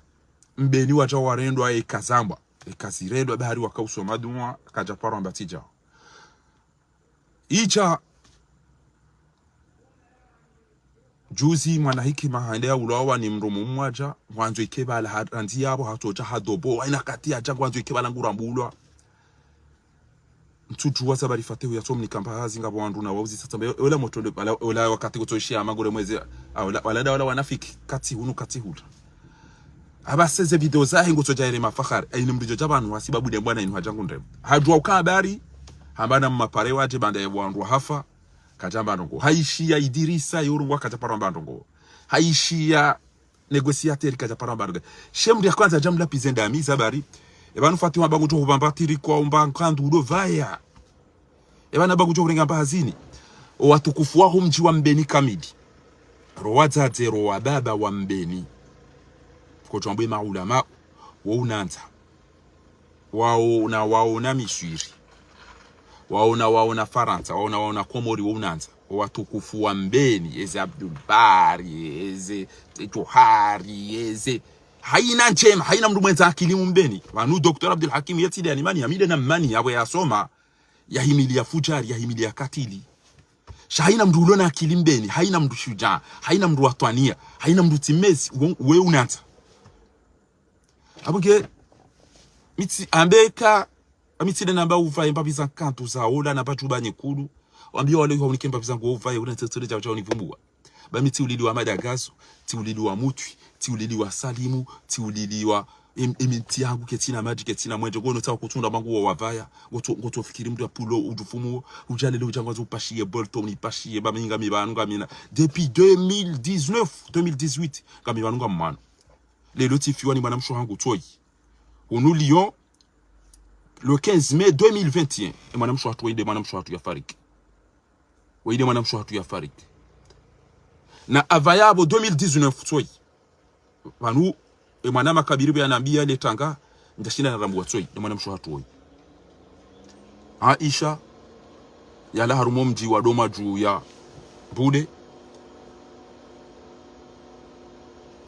Mbeni wadja warendwa eka zambwa. Eka zirendwa bahari wakausoma dunwa, kadja paro hamba tsi djao. Idja, juzi mwana hikima hende yaulwawa ni mndru mumwadja, ngwandzo ike pvala ha-, randzi yapvo hatsodja hadobo, haina kati yadja ngwandzo ike pvala ngurambulwa. Ntsudjuwa sababu Fatihu yatsomnika mbahazi ngapvo wandru na wauzi sasa mbe, ola motro nde, ola, ola wakati kutsoishiya magore mwezi, a, ola, wala nda wala wanafiki, kati hunu, kati hula. Aba seze video zahe ngutsodja yele mafahari. Haina mndru djo dja pvanu hasibabu nde mbwana inu hadja ngundrema. Hadjuwa uka habari, hamba na mmapare wadje baanda ye wandru wahafa, kadja hamba ndrongo. Haishiya Idirisa, yo urungwa kadja paro hamba ndrongo. Haishiya négociateur kadja paro hamba ndrongo. She mndru ya kwandza dja mlapvize ndami, zabari. Eba nu Fatihu hamba ngudjo hupvamba tiri kwa umba nkandu udo pvaya. Eba namba ngudjo hurenga mbahazini. O watukufu waho mdji wa Mbeni kamili. Ro wadzadze, ro wababa wa Mbeni. Kotwambwe maulama, wo unandza. Waona, waona Miswiri. Waona, waona Farantsa, waona, waona Komori, wo unandza. O watukufu wa Mbeni, eze Abdul Bari, eze Johari, eze. Haina ndjema, haina mndru mwendza akili Mumbeni. Pvanu Docteur Abdul Hakim yetside ya nimani, yamide na mmani, yapvo yasoma. Yahimiliya fujari, yahimiliya katili. Sha haina mndru ulona akili Mbeni, haina mndru shujaa, haina mndru watwaniya, haina mndru tsi mezi, we, we unandza. Apvo nge, mi tsi, ambe ka, mi tsi nde namba upvaye mbapvi za nkandu za ola na badjuba nyekulu, wambiye wale yuha unike mbapvi za nguo upvaye, ule ntsetsele djao djao nivumbuwa. Ba mi tsi ulili wa Madagazo, tsi ulili wa Mutwi, tsi ulili wa Salimu, tsi ulili wa em-, emitsi yangu ketsina madji, ketsina mwendje, ngono tsawo kutsunda mangu wo wapvaya, ngotso, ngotso fikiri mndru ya pulo, udjufumu, udjalele, udja ngwandzo upashiye, Bolton, nipashiye, ba mi ngami pvanu ngamina. Depuis deux mille dix-neuf, deux mille dix-huit, ngami pvanu ngamwano. Lelo tsifiwa ni mwana mshe hangu tsoyi. Hunu Lyon, le quinze mai deux mille vingt et un, e mwana mshe hatru, inde mwana mshe hatru yafariki. Wainde mwana mshe hatru yafariki. Na apvaya apvo deux mille dix-neuf tsoyi. Pvanu, e mwana makabiri pvo yanambiya le tanga, ndjashinda narambuwa tsoyi, e mwana mshe hatru woyi. Aisha, yalawa harumwa mdji wa Doma dju ya Bule,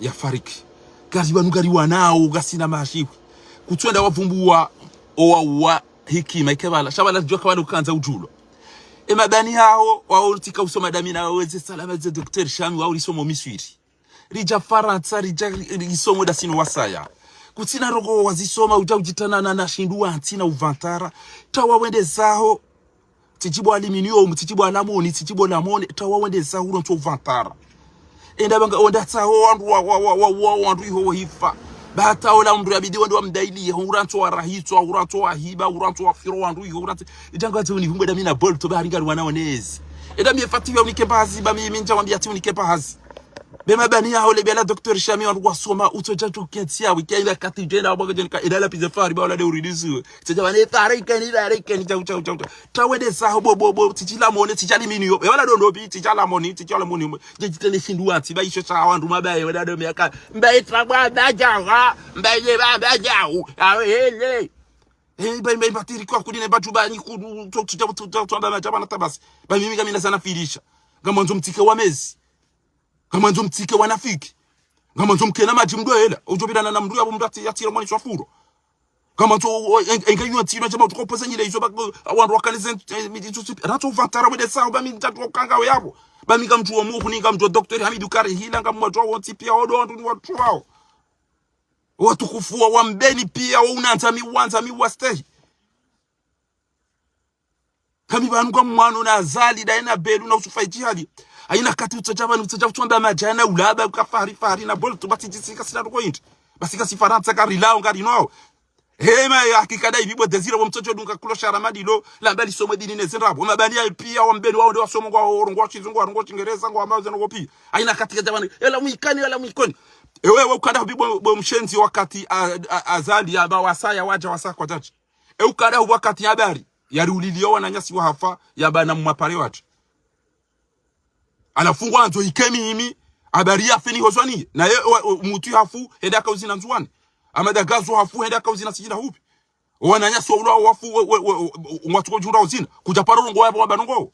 yafariki. Kari pvanu kari wanao, kasina mashihwi. Kutswenda wavumbuwa, owa uwa, hikima, ike pvala. Sha pvala djuwa ka pvala ukandza udjulwa. E mabani hawo, wawo ntsika usoma ndami na weze salama ze Docteur Shami, wawo lisomo Miswiri. Ridja Farantsa, ridja ri-, ri-, isomo ndasi no wasaya. Kutsina ndrongo wazisoma, udja udjitana na, na shindru wantsi na uvantara. Tsawa wende zaho, tsidjibu aluminium, tsidjibu alamoni, tsidjibu lamoni, tsawa wende zaho, urontso uvantara. Enda pvanga wenda tsaho wandru wa, wa, wa, wa, wa, wandru iho wahifa. Ba hata ola mndru yabidi wende wamdailiye, urontso warahitswa, urontso wahiba, urontso wafiro wandru iho, urontso. Idjanga tsi univumbuwe ndami na Bolton, ba haringa ri wana onezi. Enda mi e Fatihu ya unike mbahazi, ba mi, mi ndja wambiya tsi unike mbahazi. Be mabani yaho le bela Docteur Shami wandru wasoma, utsodja tu kentsi ya wiki, ila kati djenda, wabwa djenda, ila lapvize fahari, ba wala nde uridisiwe. Tsidja wane fahari keni, fahari keni, tsawu, tsawu, tsawu, tsawu. Tsawu wende zaho bo, bo, bo, tsidji lamoni, tsidji aluminium. E wala ndo ndopvi, tsidji lamoni, tsidji aluminium. Dje djitene shindru wantsi, ba isho sha wandru mabaye, wala ndo miyaka. Mbaye tsabwa badjawa, mbaye ba badjawu. Awe hele. E, ba, ba, ba, tiri kwa kudine badjuba nyekulu, to, to, to, to, to, amba madjaba na tabasi. Ba mimi ngamina zana firisha. Ngamwandzo mtsike wa mezi. Ngamwandzo mtsike wanafiki. Ngamwandzo mkena madji mdwela. Udjo pvirana na mndru yapvo mndru yatsi, yatsi mwana shafuro. Kama tso, o, en-, enga yo ntsi ino, tsema tuko pesa nyile izo ba, o, wandru wakanize, eh, mi, izo tsi, ratso vantara wende saho, ba mi ntatu kanga we yapvo. Ba mi ngamdjuo Mungu, ni ngamdjuo docteur Hamidu Karihila, ngamwadjuo wontsi pia, odo wandru ni watru wao. Watukufu wa, wa Mbeni pia, wa unandza mi wandza mi wastehi. Kami pvanu ngamwano na Azali, daye na Belu, na Usufa Ijihadi. Haina wakati utsodja pvanu, utsodja utsonda madjana, ulaba, uka fahari, fahari, na Bolu, tu basi djisi, kasina ndrongoo hindri. Basi kasi Farantsa, karilao, ngarinwao. Hema ya hakika dayi pvi bo Désiré, bo mtsodjo dunga kulo shara madilo, lamba lisomwe dini ne zindrabo. Mabani ya pia, wa Mbeni, wao nde wasomo, ngwa orongoa shizungu, warongoa shingereza, ngwa mauze, ngwa pia. Haina wakati kadja pvanu, ela mwikani, ela mwikoni. Ewe, we ukada pvi bo, bo mshenzi wakati a, a, Azali, ya ba wasaya, wadja wasaya kwa djadji. E ukada wakati habari yariuliliya wananyasi wahafa, yabana mmapare watru. Halafu ngwandzo ike mimi, habari ya feni hozwani. Naye, o, o, mutwi hafu, hende akauzina Ndzuwani. Amadagazo hafu, hende akauzina Singida hupvi. Wananyasi wa ula wafu, we, we, we, we, ngwatsuko djunda uzina. Kudja paro ngo wapvo wabano ngo.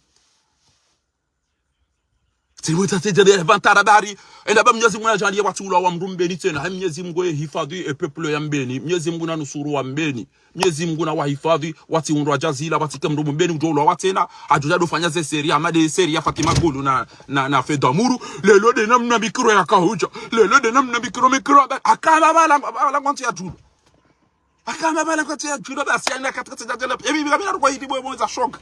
Tsimwe tsatsi djade vantara bari. Enda ba Mnyezi Mungu nadjaanliye watsi ulwa wa mndru Mbeni tsena. He Mnyezi Mungu ye hifadhwi e peuple ya Mbeni. Mnyezi Mungu nanusuru wa Mbeni. Mnyezi Mungu nawahifadhwi, watsi undrwa djazila, watsike mndru Mbeni udjo ulwa wa tsena. Hadjudja dofanya ze série, hama de série ya Fatima Gulu na, na, na Fedha Muru. Lelo de namna mikro ya kahudja. Lelo de namna mikro, mikro, haba, hakama bala, bala ngwantsi ya djulu. Hakama bala kwa tsi ya djulu, basi haina wakati katsi djadjela. Ebi, ebi ngamina ruka hidi bo mweza shoga.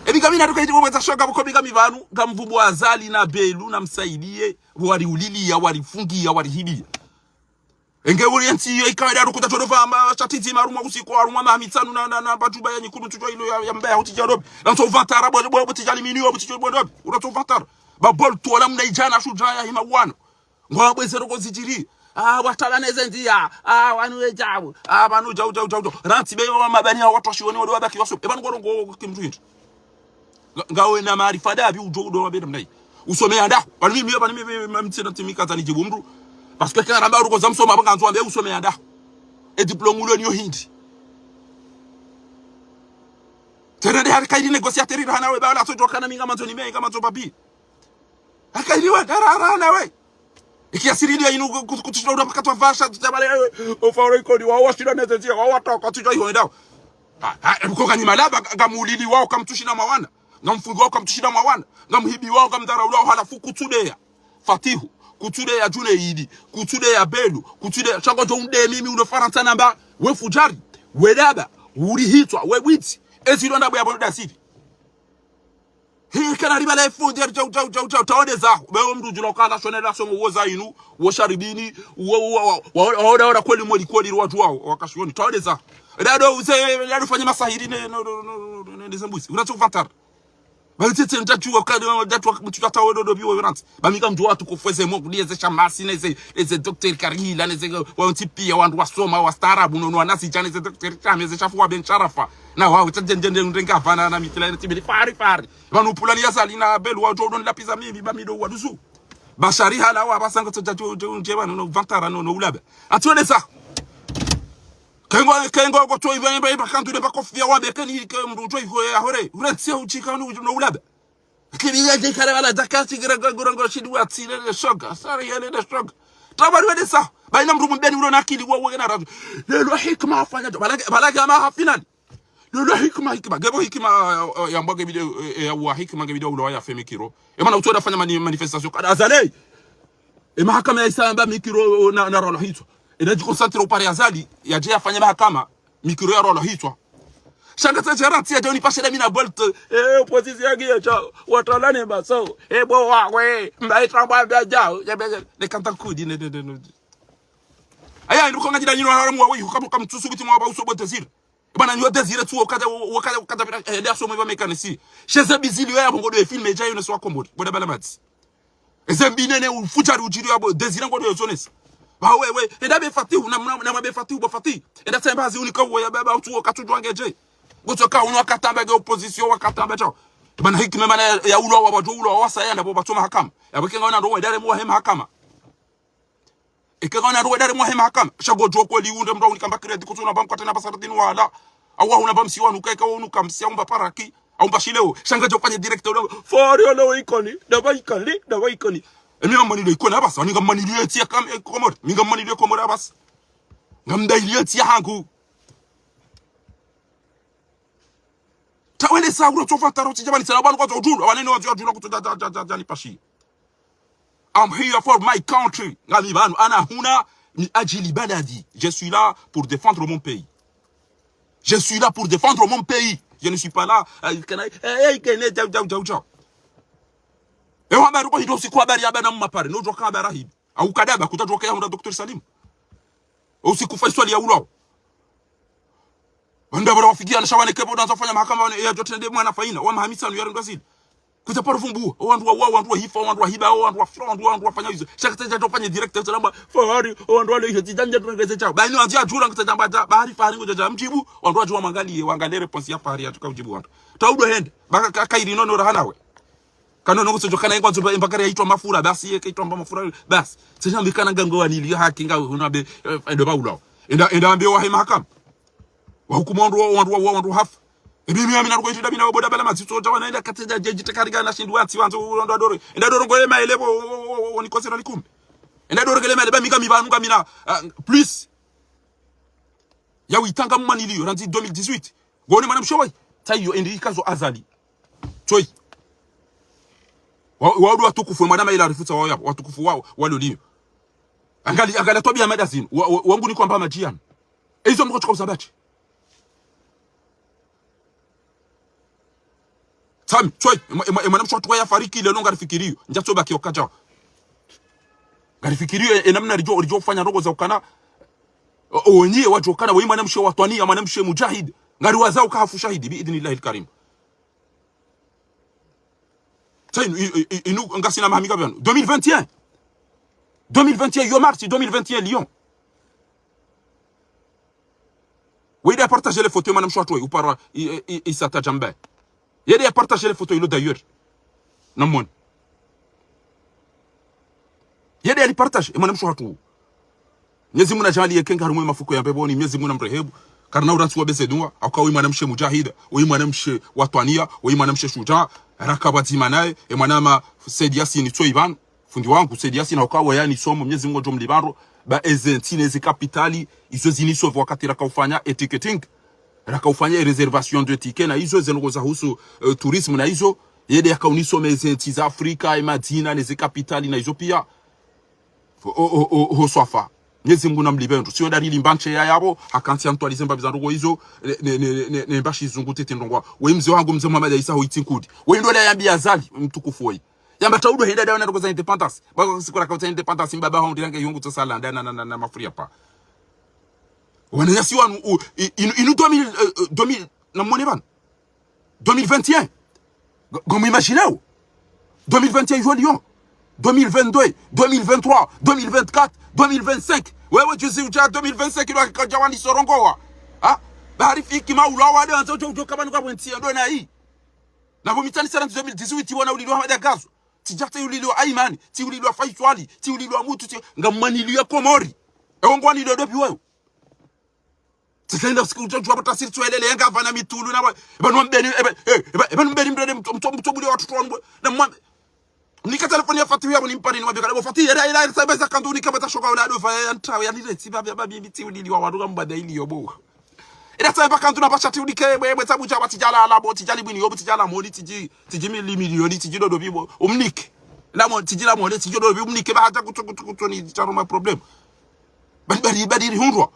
Ebi ngamina ruka hidi bo mweza shoga, buko bi ngami pvanu, ngamvubu Azali na Belu, na msaidiye, wariuliliya, warifungiya, warihibiya. Enge uri entsi iyo ikawa daru kuta todo vama, shatizi marumwa usiku, harumwa maha mitsanu na, na, na, badjuba ya nyikulu tujo ilo ya, ya mbaya hutsi djarobi. Nantso vantara, bo, bo, bo tsi djali mini, bo tsi djali bo dobi. Unantso vantara. Ba Bolu tu wala mna idjana shudja ya hima wano. Ngwabweze ndrongoo zidjiri. Ah, wataba neze ndziya. Ah, wanu we djabu. Ah, pvanu djau, djau, djau, djau. Rantsi be wa mabani ya watru wa shioni wado wabaki waso. E pvanu ngorongoo kimdru hindri. Nga, ngawe na maarifa ndapvi udjo udo wabenda mnayi. Usome ya ndaho. Pvanu mimi, pvanu mimi, mimi, mimi, mimi, tsina timi kaza nidjibu mndru. Parce que kana ramba uruko za msoma, pvanga nzo ambe usome ya ndaho. E diplôme ulo niyo hindri. Tsena de hari kairi négociateur hana we, bala tsodjo kana mi ngamandzo nime, ngamandzo papier. Akailiwa, dara, dara, na we. Iki asiri ndio inu ku-, ku-, kutushinda ura pakati wa vasha, tutabale, eh, ofaro ikoni, wa, washira neze ndziya, wa, watoka, tujwa iho endao. Ha, ha, e buko nganyi malaba, nga-, ngamulili wao kamtsushina mwa wana. Ngamfungi wao kamtsushina mwa wana. Ngamhibi wao kamdharau wao halafu kutsudeya. Fatihu, kutsudeya Junaidi, kutsudeya Belu, kutsudeya shango djo unde mimi uno Farantsa namba, we fudjari, we daba, uri hitswa, we bwitsi. Ezi ilo ndabo ya bono dasiri. Hii kana riba la ifundi, jau, jau, jau, jau, taoneza. Bewo mndru djula ukala shonela somo woza inu, wo sharibini, wo, wo, wo, wo, wo, wo, wo, kweli mweli, kweli, wandru wao, wakashioni, taoneza. Dado, uze, dado fanya masahiri, ne, no, no, ne, ne, ne, zembuzi. Unatso vantara. Ba, tete, ntatsuwa, kadi, ntatsuwa, mtu tata, wo, do, do, biwo, yonansi. Ba, mi ngamdjuwa watukufu eze Mungu, ni eze Shamasi, neze, eze docteur Karihila, neze, wa ntsi pia, wandru wasoma, wastaarabu, no, no, wanazidja, neze docteur Shame, eze Shafu wa Ben Sharafa. Na wao, tsa, dje, dje, dje, ndrenga, vana, na mitila, na tibili, fari, fari. Pvanu pulani ya Azali na Belu, wadjo, udoni lapiza mimi, ba, mi do, waduzu. Bashari hala, wa, basanga, tso, tso, tso, tso, ndje, pvanu, no, vantara, no, no, ulaba. Atsueleza. Kengo, kengo, ko tso, iba, iba, iba, kandu, ne, ba, kofia, wa, be, keni, ke, mndru, tso, iho, ya, hore. Urentsi, uchika, no, no, ulaba. Kili ya jikare wala dakati gira gira gira gira shidi wa tsile le shoga. Sari yele le shoga. Tabari wede sa. Baina mndru mbeni ulo na akili wa wena ratu. Lelo hikima hafanya jo. Balage, balage ama ha final. Lelo hikima, hikima. Gebo hikima, eh, eh, yambwa gebide, eh, eh, ya wa hikima gebide ulo ya fe mikiro. E mana utsoda fanya mani-, manifestation. Kada Azali. E mahakama ya isa yamba mikiro na, na rolo hitswa. E na jikonsantre upare Azali. Ya je yafanya mahakama. Mikiro ya rolo hitswa. Shanga tsa jera tsi ya joni pashe da mina Bolt. Eh, opposition ya giya chao. Watala ne baso. Eh, bo wa we. Mba itra mba mbia jao. Ya mbia jao. Ne kanta kudi, ne, ne, ne, ne. Aya, inu konga jida nyino haramu wa we. Hukamu kamtsusu kuti mwa ba uso bo Désiré. Bana nyo Désiré tu wakata, wakata, wakata, eh, da somo ba mécanicien. Chez Bizili ya bongo de film, ya yo ne swa Komori. Boda bala matsi. Eze mbi nene ufudjari udjiri ya bo, Désiré ngo ndo yozonesa. Ba we, we, enda be Fatihu, na, na, na be Fatihu, bo Fatihu. Enda tsemba hazi unika uwe ya baba, utsu wakati udjwange dje. Ngotso ka unu wakatamba ge opposition, wakatamba chao. Bana hikima mana ya, ya ulo wa, wadjo ulo wa, wasaya na bo batso mahakama. Ya bo kenga wana ndo we, dare mwa he mahakama. Eke wana ndo we, dare mwa he mahakama. Shago djo kweli unde mndru unika mba crédit, kutsu na ba mkwate na ba sardine wala. Awa una ba msi wanu, keka unu kamsi, au mba paraki. Au mba shileo, shanga djo fanye direct ulo. Fori olo ikoni, daba ikoni, daba ikoni. Emi ngamani lo ikoni abasi, ani ngamani lo eti ya kam-, eh, Komori. Mi ngamani lo Komori abasi. Ngamda ili eti ya hangu. Tawele sa uro tsofa taro tsi jamani, tsena banu kwa tso udjulu, wanene wa tso udjulu kutu ja, ja, ja, ja, ja, lipashi. I'm here for my country. Ngami pvanu, أنا هنا من أجل بلدي. Je suis là pour défendre mon pays. Je suis là pour défendre mon pays. Je ne suis pas là, euh, kana, eh, eh, kene, jau, jau, jau, jau. Ewa, habari kwa hindo usiku habari ya bana mmapare. No, djoka habari hibi. Au kadaba, kuta djoka ya hundra Docteur Salim. Usiku Faisal ya ulao. Wanda bara wafikia na shawane kepo, danza fanya mahakama wane, ya djotrende mwana faina. Wa mahamisa nu ya rendo zili. Kuta paro vumbu, o wandru wa, wa, wandru wa hifa, o wandru wa hiba, o wandru wa fira, o wandru wa, wandru wa fanya izo. Shaka tsa djadjo fanya direct, tsa lamba, fahari, o wandru wa le, tsa djandja tuengeze tsa. Ba inu anzi adjula, ngutsa djamba dja, bahari fahari ngudja dja mdjibu, o wandru wa djua mwangalie, wangalie réponse ya fahari ya tuka udjibu wandru. Taudo hende, baka ka, kairi nono rahana we. Kano nongo sodjo kana ingwa nzo ba, imbakari ya itwa mafura, basi ye ka itwa mba mafura, basi. Tsa djambi kana ngango wanili, haki nga, huna be, eh, endo ba ulao. Enda, enda ambe wa he mahakama. Wahukumu wandru wa, wandru wa, wandru hafa. Ebi mi amina ruko itida mina waboda bala matsitso dja wana enda kate dja djeji tekariga na shindru wantsi wandzo wandru adore. Enda doro ngole maele bo, wo, wo, wo, wo, ni konsera likumi. Enda doro ngele maele ba mi ngami pvanu ngamina, ah, plus. Ya witanga mmaniliyo, randzi deux mille dix-huit. Ngone mwana mshe wayi. Tsayiyo, endi ikazo Azali. Tsoyi. Wa, wa, wandru watukufu, mwana maila rifutsa wa, watukufu wa, wa loliyo. Angali, angali twabiya madazini. Wa, wa, wangu ni kwamba madjiyani. Ezo mko tsuka uzabati. Tsami, tsoyi, e mwa-, e mwa-, e mwana mshe watru ya fariki, lelo ngarifikiriyo. Ndja tsoba kiyo kadja. Ngarifikiriyo, e, e namna ridjo, ridjo fanya ndrongo za ukana. O, o, wenye wadjo ukana, weyi mwana mshe watwaniya, mwana mshe mujahid. Ngari waza uka hafu shahidi, bi idhnillahi al-karim. Tsayi, inu, i, i, i, inu, ngasina maha mingapi pvanu? Deux mille vingt et un. Deux mille vingt et un, yo mars, deux mille vingt et un, Lyon. Wende ya partager les photos, mwana mshe watru, upara, i, i, i, isata djamba. Yende ya partager les photos, ilo d'ailleurs. Namwone. Yende ya li partager, e mwana mshe watru. Mnyezi Mungu nadjaanli yeke nge harumwa e mafuko ya mbepvoni, Mnyezi Mungu namrehemu. Karina urantsi wa beze dua, hauka weyi mwana mshe mujahida, weyi mwana mshe watwaniya, weyi mwana mshe shudjaa, raka pvwadzima naye, e mwana ma Said Yasin tsoyi pvanu. Fundi wangu, Said Yasin, hauka weyi yani somo, Mnyezi Mungu ngudjo mlipva ndro, ba eze ntsi neze kapitali, izo zinisove wakati raka ufanya e ticketing, raka ufanya e réservation de ticket, na izo eze ndrongo za husu, eh, tourisme, na izo, yende yaka unisome eze ntsi za Afrika, e madzina, neze kapitali, na izo piya. O, o, o, o, ho swafa. Mnyezi Mungu namlipve ndro. Siyo dari limba ntsi ya yapvo, hakantsi ya ntwalize mbapvi za ndrongo izo, ne, ne, ne, ne, ne mbashi zungu tete ndrongo. Weyi mze wangu, mze Muhammad Isa ho itsi nkudi. Weyi ndo le yambiya Azali, mtukufu weyi. Yamba taudo henda dawe na ndrongo za indépendance. Bako siku raka utsa indépendance, mbaba hao ndirange yungu tso sala, nda na, na, na, na mafuri ya pa. Wananyasi wanu, u, i, inu, inu deux mille, euh, euh, deux mille, namwone pvanu. Deux mille vingt et un. Ngo, ngo mu imaginer wo. Deux mille vingt et un, yo Lyon. Deux mille vingt-deux, deux mille vingt-trois, deux mille vingt-quatre, deux mille vingt-cinq. Wewe juzi udja deux mille vingt-cinq, ilo hakika udja wani sorongowa. Ha? Bahari fiki maula wa de anzo udjo, udjo kabanu ka bwentsi, ndo na yi. Na bo mi tsani sara deux mille dix-huit, wana ulilwa Hamada Gazo. Tsidja tsi ulilwa Aimani, tsi ulilwa Faiswali, tsi ulilwa Mutu, tsi, ngamwanilwa Komori. Ewo ngwanilwa dopvi wewe. Tsikaenda usiku utso djuwa pvo tasiri tsuwelele, yenga pvana mitulu na pvo. Epvanu wa Mbeni, epva, eh, epva, epvanu Mbeni mdrede mto, mto, mto bule watoto wanu. Na mwa, nika telefoni ya Fati ya pvo nimpare ni mwambe kale bo Fati, yera, yera, yera, sabe za kandu nika pvata shoka ula dofa ya ntawe ya nile tsi pvapvi, pvapvi, mitsi ulilwa wandru ka mbada iliyo bo. Ila sabe pvakandu na pvashati unike, bwe, bwe, tsabu dja wa tsidjala ala bo, tsidjali bwini yo bo, tsidjala moni, tsidji, tsidji mili miliyoni, tsidji dodo pvi bo, umnike. La mo, tsidji la moni, tsidji dodo pvi, umnike, ba hata kutso, kutso, kutso ni tsaro ma problème. Badi, badi, badi rihundrwa.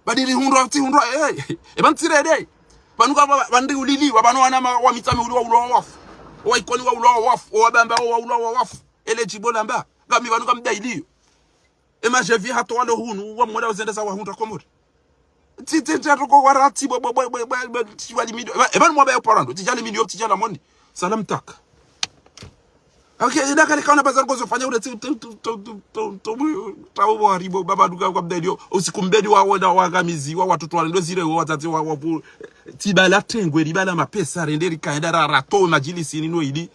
Badi rihundrwa, tsi hundrwa, eh, eh, pvanu tsirede. Pvanu ka, pva, pvandi ulili, wa pvanu wana ma, wa Mitsame uli wa ulwa wa wafu. Wa Ikoni wa ulwa wa wafu, wa Bamba wa ulwa wa wafu. Ele djibo lamba. Ngami pvanu ka mda iliyo. E majevi hata walo hunu, wa mwada uzende za wahundra Komori. Tsi, tsi, tsi, toko warati, bo, bo, tsi wali milio. Epva, epvanu mwaba yo parando, tsidjali milio, tsidjala moni. Salam tak. Ok, ina kale kaona bazar kozo fanya ule tsi, tu, tu, tawo bo haribo, baba duka kwa mdelio. Usiku mbeli wa, wa, wa gamizi, wa, watoto wa, ndo zile, wa, wazazi, wa, wa, bu, tsi bala tengwe, li bala mapesa, rende, rikaenda, ra, rato, majilisi, nino ili.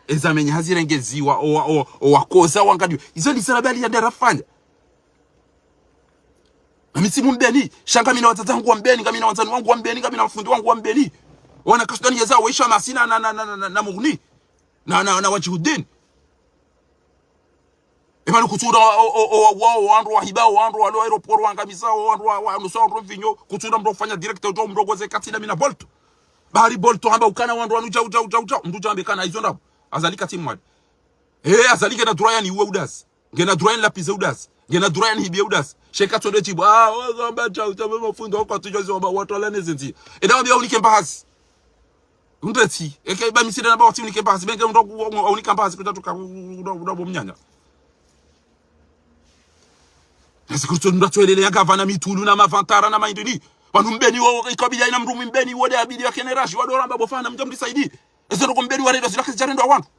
Ezamenyi hazirengeziwa, o, o, o, wakoza, wangaliwa. Izo ndi sarabali ya ndarafanya. Nami tsi mu Mbeni, sha ngamina wazazi wangu wa Mbeni, ngamina wandzani wangu wa Mbeni, ngamina mafundi wangu wa Mbeni. Wana kasudani yeza, waisha masina na, na, na, na, na, na Mughni. Na, na, na Wadjihudin. Epvanu kutsura o, o, o, o, o, wandru wa hiba, o, wandru wa lo aéroport, wa ngamisa, o, wandru wa, wa, nusa, wandru mvinyo, kutsura mdru fanya direct, udjo mdru goze kati na mina Bolt. Bahari Bolto hamba ukana wandru wanu djau, djau, djau, djau. Mndru djambe kana izo ndrabo. Azali katsi mwade. Eh, Azali ngena droit yani uwe udazi. Ngena droit yani lapvize udazi. Ngena droit yani hibiye udazi. Sheka tsonde djibu. Ah, wazamba djau, djau, mafundi, wako atudjua ziwamba, watu wala nezendzi. Eda wambiya unike mbahazi. Undetsi. Eke ba miside na ba watsi unike mbahazi. Benge undro ku-, unika mbahazi, kutatoka, u-, u-, u-, u-, bo mnyanya. Nasi kurutso ndatso elele ya gavana mitulu na mavantara na maindini. Wanu mbeni wo, ikabidi ina mndru mbeni wo de abidi wa keneraji, wadoramba bofana, mdja mdisaidi. Eze ndoko mbeni wa redo, zila kezi djarendo wandru.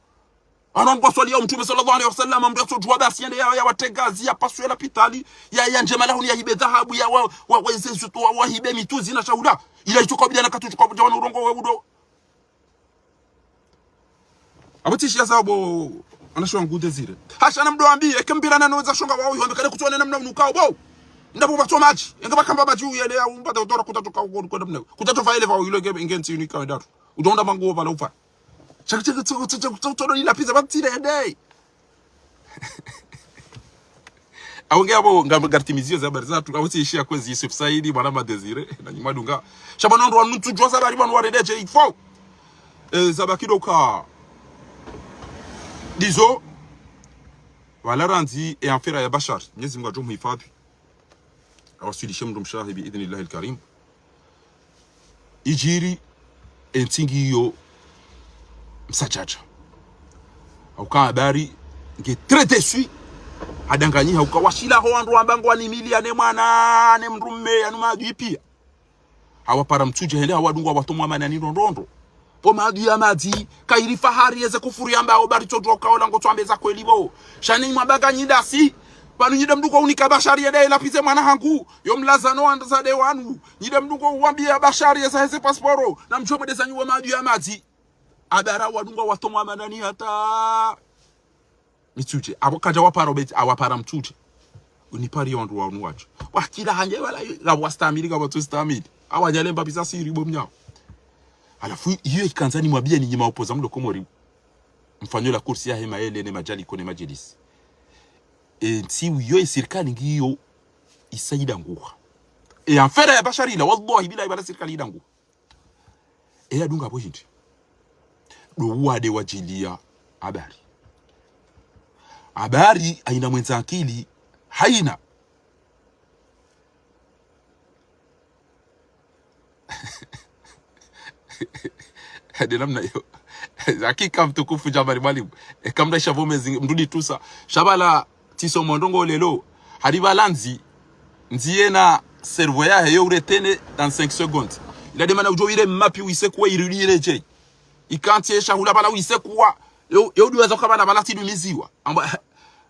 Ano ngwa swali ya Mtrume swallallahu alayhi wasallam, mndru yatsodjuwa basi yende ya, ya wategazi, ya paswe lapitali, ya, ya ndjema lahuni, ya hibe dhahabu, ya wa, wa, wa, ze zutu, wa, wa hibe mituzi na shahula. Ila itsoka bidana katu tsoka bidana urongo we udo. Abo tsi shiya zabo, ana shonga ngude zire. Hasha na mdo ambi, eke mbira na noza shonga wao, yombe kale kutsone na mna unukao, bo. Ndabo batso madji, enge bakamba madji uyele ya umbata utora kutatoka uko kwenda mne. Kutatofa ele fa uilo nge, nge ntsi unika wendatu. Ujonda mangu wopvala ufa. Chaka, chaka, chaka, chaka, chaka, chaka, chaka, ila pizza, batsi ile, hey. Awo nge abo, nga, ngaritimiziyo za habari zatru, abo tsi ishiya kwezi Yusuf Saidi, mwana ma Désiré, na nyuma dunga. Sha bana ndo wanu tsudjuwa za habari, bana warende dje, ifo. Eh, zabaki doka. Ndizo, wala randzi, e affaire ya Bashar. Mwenyezi Mungu adjo muhifadhi. Awaswilishe mndru mshahe bi idhnillahi al-karim. Idjiri entsi ngiyo msadjadja. Hauka habari nge très déçu. Hadanganyi hauka washila ho wandru wamba ngwani mili ya ne mwana, ne mndru mme, yanu maadui piya. Hawapara mtsudje hende hawadunga watomwa manani ndrondrondro. Bo maadui ya madzi, kayiri fahari yeze kufuru yamba o bari tsodjuwa ukaola ngo tswambe za kweli bo. Sha ni mwamba ka nyi dasi. Pvanu nyi de mndru ko unika Bashar yende lapvize mwana hangu. Yo mlaza no wandza de wanu. Nyi de mndru ko uwambiya Bashar yeza heze pasporo. Na mdjo mwedeza nyi wo maadui ya madzi. Abara wadunga watomwa manani hata. Mitsudje, abo kadja wapara obeti, awapara mtsudje. Unipari wandru wanu wadjo. Wakila hanye wala, ngapvo wastamili, ngapvo tsustamili. Awa nyale mba pvisa siri bo mnyao. Halafu, iyo ikandza nimwambiye ni nyima opoza mlo Komori. Mfanyo la kursi ya hema ele ne madjali kone madjelisi. E, ntsi iyo e sirikali ngiyo isa idanguha. E, affaire ya Bashar ila, wallahi billahi bala sirikali idanguha. Eya dunga bo hindri. Ndo uwade wadjiliya habari. Habari haina mwendza akili, haina. Hadi namna iyo. Hakika mtukufu Djamali Mwalimu. Eka mda isha pvo mezi mndru ni tusa. Sha bala tsiso mondrongo lelo. Hadi bala ndzi, ndzi yena cerveau yahe yo uretene dans cinq secondes. Ila de mana udjo wire mapi wise kuwa irudi iredjei. Ikantsi ye shahula bala wise kuwa. Yo, yo udiweza uka bala bala tsi dumiziwa. Amba,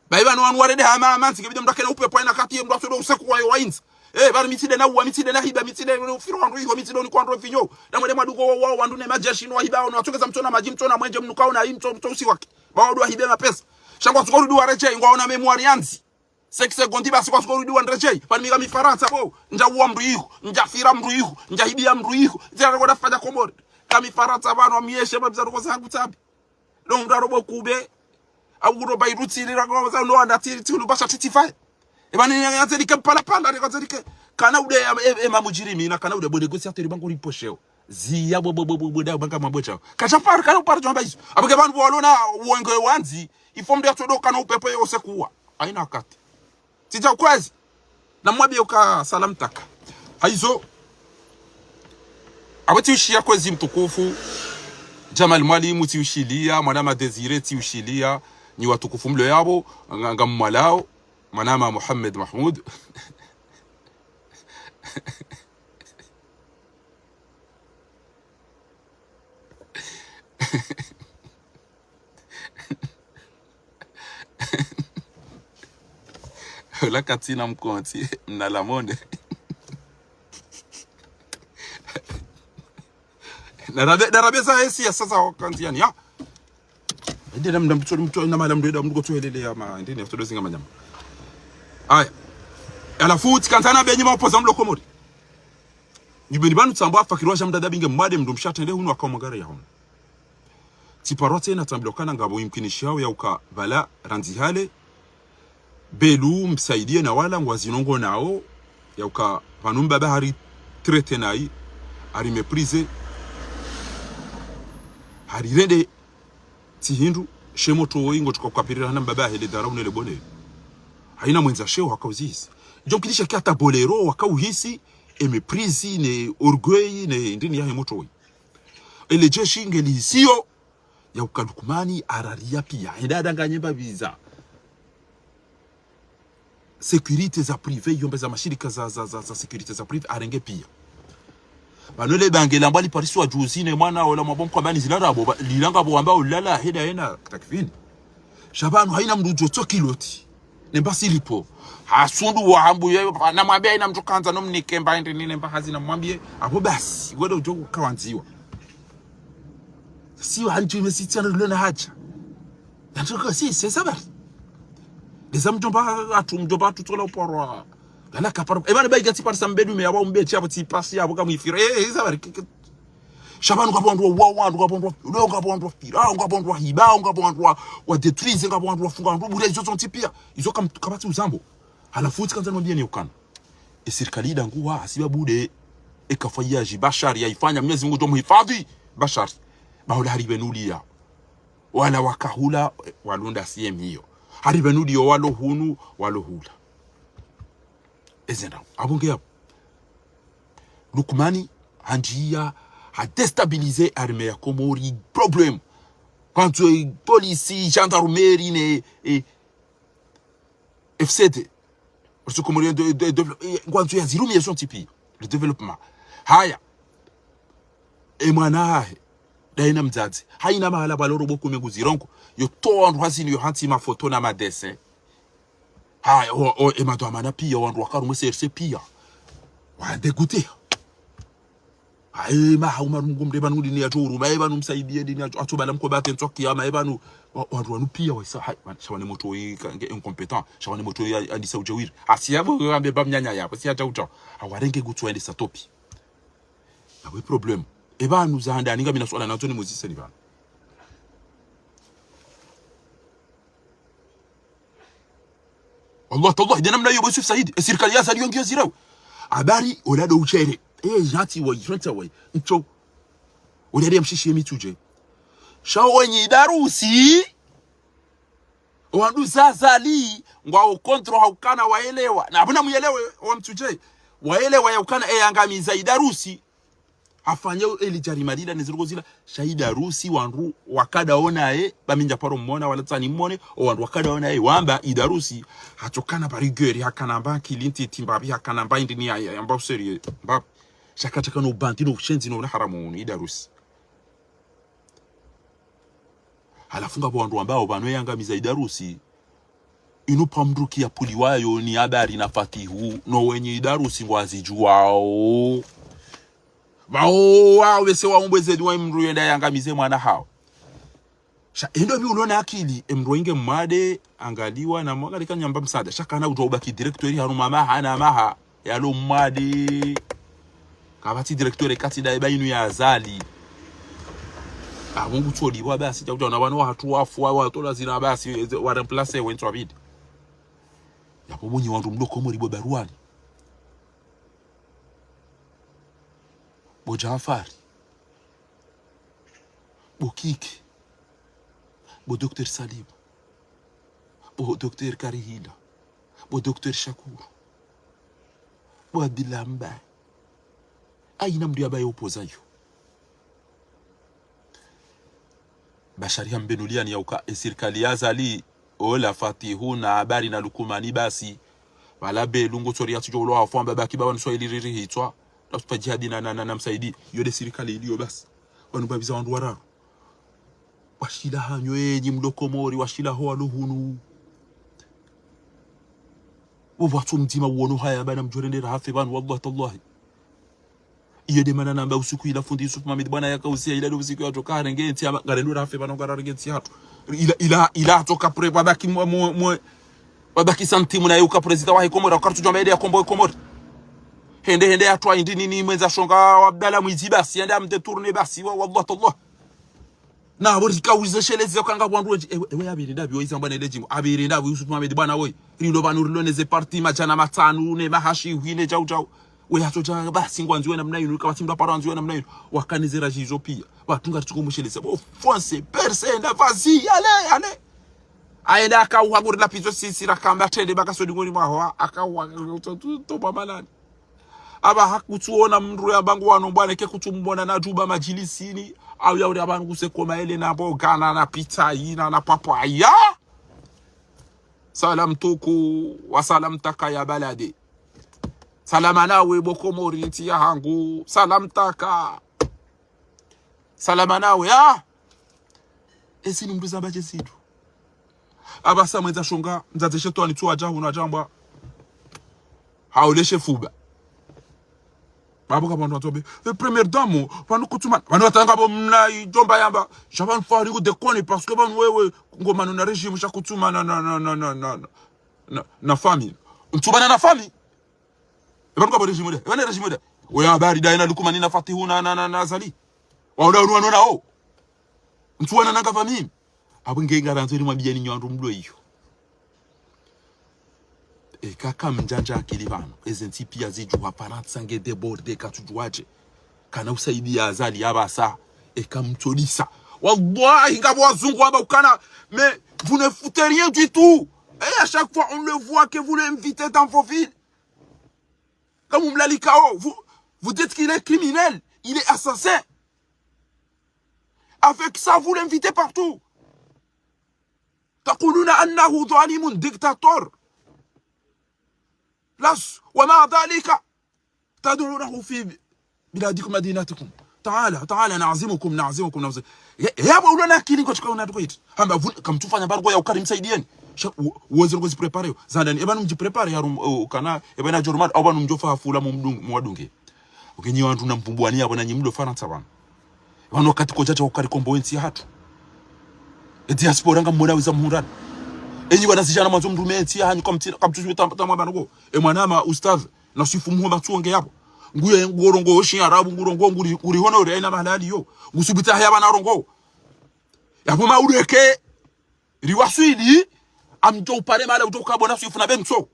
bayi bano wanu warende hama, hama, ntsi nge bidi mndru akena upepwa ina kati ye mndru atsodo use kuwa yo wa intsi. Eh, bari mitside na uwa, mitside na hiba, mitside na ufiro wandru iho, mitside ni kwa wandru finyo. Na mwende mwaduko wa, wa, wandru ne madjeshi no wahiba, ono watsongeza mtsona madji, mtsona mwenje, mnuka ona, mtso, mtso usiwake. Ba wandru wahibe mapesa. Sha ngwatsuko rudi waredjei, ngwaona mémoire ya ndzi. Cinq secondes basi kwatsuko rudi wandredjei. Pvanu mi ka mi Farantsa bo. Ndja uwa mndru iho, ndja fira mndru iho, ndja hibiya mndru iho. Zira rako dafanya Komori. Ka mi Farantsa pvanu wa miyeshe ba bizaro ko zangu tsabi. Lo mndru aro bo kube. Awu ro ba iru tsiri rako za no anda tsiri tsiri basha tsitsi faye. E pvanu ni yanze like pala pala, riko yanze like. Kana ude e, e, e mamudjirimi na kana ude bo négociateur bango riposheo. Ziya bo, bo, bo, bo, bo, da banga mambo chao. Kacha par, kana upara chamba izo. Abuke pvanu bo walona wenge wandzi. Ifo mndru yatsodo kana upepwe yo use kuwa. Haina wakati. Tsidja kwezi. Na mwambiye uka salam taka. Hayizo. Abo tsiushiya kwezi mtukufu. Djamali Mwalimu tsiushiliya, mwanama Désiré tsiushiliya. Nyi watukufu mlo yabo, nga, nga mwalao, mwanama Mohamed Mahmoud. Ola katsina mkontsi, mna la monde. Narabe, narabe za esi ya sasa wakantsi yani, ya. Ende na mndru mtso, mtso, na mala mndru, mndru kotso helele ya ma, ende ne, kotso zinga manyama. Aya. Halafu, tsikandza na benyi ma opposant mlo Komori. Nyi beni pvanu tsamba fakiri wa sha mdada binge mwade mndru mshe atrende hunu waka magari ya hunu. Tsiparwa tsena tsambilwa kana ngapvo imkinishiyo ya uka pvala randzi hale. Belu msaidiye na wala ngwazinongo nao. Ya uka pvanu mbaba hari traité nayi. Hari méprisé. Arirende tsi hindru, she motro woyi ngotsuka ukapvirira hana mbaba yahe le dharau ne le bone. Haina mwendza sheo haka uzihisi. Djo mkinisha ki hata Bolero waka uhisi, e méprise, ne orgueil, ne ndini yahe motro woyi. Ele jeshi ngelihisiyo, ya uka Lukmani arariya piya. Hende adanganye mbapvi za sécurité za privé, yombe za mashirika za, za, za, za sécurité za privé, arenge piya. Pvanu le bange lambwa liparisiwa juzi ne mwana ola mwabonko mbani zila rabo, ba-, lilanga bo wamba ulala heda yena takvini. Sha pvanu haina mndru djo tsoki loti. Nemba silipo. Hasundu wa hambu ye, namwambia haina mndru kandza no mnike mba ende nini mba hazi namwambie. Abo basi, wende udjo kawandziwa. Si wa hanji me si tsiana lona haja. Nantsoka si, c'est ça bari. Ndeza mdjomba hatru, mdjomba hatru tsola uporwa. Gala kaparo. Eba ne ba iga tsi parisa mbedu me yaba umbe tsi abo tsi pasi abo kamwifira. Eh, eh, ça bari. Sha pvanu ngapvo wandru wa, wandru ngapvo wandru wa, leo ngapvo wandru wa fira, ngapvo wandru wa hiba, ngapvo wandru wa, wa détruire, ngapvo wandru wa funga, wandru bure, izo zontsi piya. Izo kam-, kapvatsi uzambo. Halafu tsi kandza nimwambie ne ukana. E sirikali idangu wa, hasiba bude, e kafa yaji, Bashar, ya ifanya, Mwenyezi Mungu djo muhifadhi, Bashar. Ba hula haripvenuliya. Wala waka hula, walunda sehemu hiyo. Haripvenuliyo walo hunu, walo hula. Ezenda, abo nge abo. Lukmani, hanjiya, ha déstabiliser armée ya Komori, problème. Kwandzo, eh, police, gendarmerie, ne, eh, F C D. Orso Comorien de, de, de, eh, kwandzo ya zirumiye zontsi piya. Le développement. Haya. E mwana hahe. Daina mdzadze. Haina mahala pvalo robo kume nguzirongo. Yo towa wandru hazini yo hantsi mafoto na madessin. Haya, o, o, e madhwamana piya, wandru waka harumwa C R C piya. Wa dégoûté. Aye, maha Umar Mngu mde pvanu dini ya tsohuru, maye pvanu msaidie dini ya tso-, atso bala mko bate ntsoki ya, maye pvanu, wa-, wandru wanu piya, wa isa, hai, man, sha wane motro yi ka-, nge incompétent, sha wane motro yi a-, andisa ujawiri. Asi yabo, wa mbe ba mnyanya yabo, si ya tsa utsa. Awarenge gutsu wende sa topi. Awe problème. E pvanu za handa, ninga mina suala nazo nimuzise ni pvanu. Wallah, tallah, ide namna iyo bo Yusuf Said, e sirikali ya Azali yo ngiyo zirau. Habari, ola do uchere. E, jati wa, janta wa, ntso. Ola de mshishi emi tuje. Sha wenyi Idarusi, wandru za Azali, ngwao contre ha ukana waelewa. Na abuna muelewe, wa mtuje. Waelewa ya ukana, e yangamiza Idarusi. Hafanya eli jarima lila ne zirongo zila, sha Idarusi wandru wakada onaye, ba mi ndja paro mmona, wala tsani mmone, o wandru wakada onaye, wamba Idarusi, hatsokana ba rigueur, hakana mba nkili ntiti mbapvi, hakana mba indini ya, ya, ya mba usérieux, mba, sha katsakana ubanti no ushenzi no haramu unu, Idarusi. Halafu ngapvo wandru wambao pvanu e yangamiza Idarusi, inu pvwa mndru kiya puli wayo ni habari na Fatihu, no wenyi Idarusi ngwazijuwao. Pvao wao wese waumbwe zedi wa mndru yenda yangamize mwana hawo. Sha, endo pvi ulona akili, e mndru inge mwade, angaliwa na mwangalika nyamba msaada. Sha kana udjuwa ubaki directeur harumwa maha na maha, yalo mwade. Kapvatsi directeur kati daye ba inu ya Azali. Abungu tsoli wa basi, tsa udjuwa na wanu wahatru wafu, wa, watola zina basi, wa remplacer wentswa bidi. Yapvo bunyi wandru mdo Komori bo Baruani. Bo Jafari. Bo Kiki. Bo Docteur Salim. Bo Docteur Karihila. Bo Docteur Shakuru. Bo Abdillah Mbaye. Haina mndru yamba ye opposant yo. Bashari hambenuliani ya uka, e sirikali ya Azali, ola Fatihu na habari na Lukumani basi. Wala be lungu tsori ya tsujo ulo hafwamba baki baba nuswa ili riri hitswa. Na supa jihadi na, na, na, na msaidi. Yo de sirikali iliyo basi. Wanu babiza wandru wararu. Washila hanyu enyi mdo Komori, washila ho walo hunu. Wo pvwatsu mdzima uono haya bana mdjorendera hafe pvanu, wallah tallahi. Iyo de mana namba usiku ila fundi Yusuf Mohamed bwana yaka usia ila de usiku yatoka harenge ntsi ama, ngarendo rafe pvanu ngararenge ntsi hatru. Ila, ila, ila atoka pre, wabaki mwe, mwe, mwe, wabaki santimu na yuka prezida wahe Komori, wakartu djwamba ede ya kombo Komori. Hende, hende ya twa indi nini mwendza shonga wa Abdallah mwizi basi, hende amdetourne basi, wa, wallah tallah. Na, bo rika ulize shelezi ya kanga wandru wendji. Ewe, ewe, abiri ndapvi, woyi zamba na ile djimbo. Abiri ndapvi, Yusuf Mohamed, bwana woyi. Rilo pvanu, rilo neze parti, madjana matsanu, ne mahashi, hwi, ne jau, jau. We hatso dja basi ngwandziwe namna inu, kapvatsi mndru aparo andziwe namna inu. Wakanize radji izo pia. Watunga tsuko musheleza. Bo, fonce, perce, na vas-y, allez, allez. Aenda akauha nguri la pizo sisi rakamba trende baka sodi ngoni mwaho, akauha, tu, tu, tu, ba malani. Aba hakutsuona mndru ya bangu wano bwana ke kutsumbona na djuba majilisini, au ya uri abantu kuse koma ele na boga na, na pizza ina, na papaya. Salamtuka wa salamtaka ya baladi. Salama nawe bo Komori ntsi ya hangu. Salamtaka. Salama nawe, ah. Ezi ni mndru zamba dje zitru. Aba sa mwendza shonga, mdzadze shetwani tsu adja hunu adjamba. Hauleshe fuba. Babo ka pvanu watsobe. E première dame, pvanu kutsumana. Pvanu watanga bo mna idjomba yamba. Sha pvanu fari ku déconner parce que pvanu wewe, ngomano na régime sha kutsumana na, na, na, na, na, na, na, na famille. Ntsumana na famille. E pvanu kabo régime de. E pvanu régime de. Oya habari da ina Lukumani na Fatihu na, na, na, na Azali. Waoda unu wanu nao. Ntsuwana nanga famille. Abo nge ngarandzo ri mwambiyeni nyi wandru mlo iyo. Eka kamdjandja akili pvanu. Eze ntsi pia zidjuha Farantsa nge débordé katsudjuwa dje. Kana usaidiya Azali ya basa. Eka mtsodisa. Wallahi, ngapvo wazungu wamba ukana, mais vous ne foutez rien du tout. Et à chaque fois, on le voit que vous l'invitez dans vos villes. Comme Mlalikao, vous, vous dites qu'il est criminel, il est assassin. Avec ça, vous l'invitez partout. تقولون أنه ظالم dictateur. لس-، ومع ذلك تدعونه في بلادكم مدينتكم. تعالى، تعالى، نعزمكم، نعزمكم، نعزم-. Ye, ye abo ulo na akili ngo shika unatuko iti. Hamba vun-, kamtsufanya bargo ya ukari msaidieni. Sha, u-, uweze ngo zipréparé yo. Zandani, eba numdjipréparé ya rum-, u-, kana, eba na jormal, eba numdjofa hafula mumdung-, mwadunge. Ukenyi wandru na mpumbuwani abo na nyi mlo Farantsa pvanu. Pvanu wakati kodjadja ukari kombo entsi ya hatru. E diaspora ngamwona weza muhundrana. Enyi wana zijana mwandzo mndrume entsi ya hanyu kamtsina, kamtsuzi tam-, tamwa pvanu ko. E mwanama ustadh, na swifu muho matsuonge yapvo. Nguye ngurongo oshi Arabu, ngurongo nguri, nguri honore, aina mahalali yo. Ngusubuti haya pvanu rongo. Yapvo mauleke, riwaswili, amdjo upare mala udjo kabona swifu na bentso.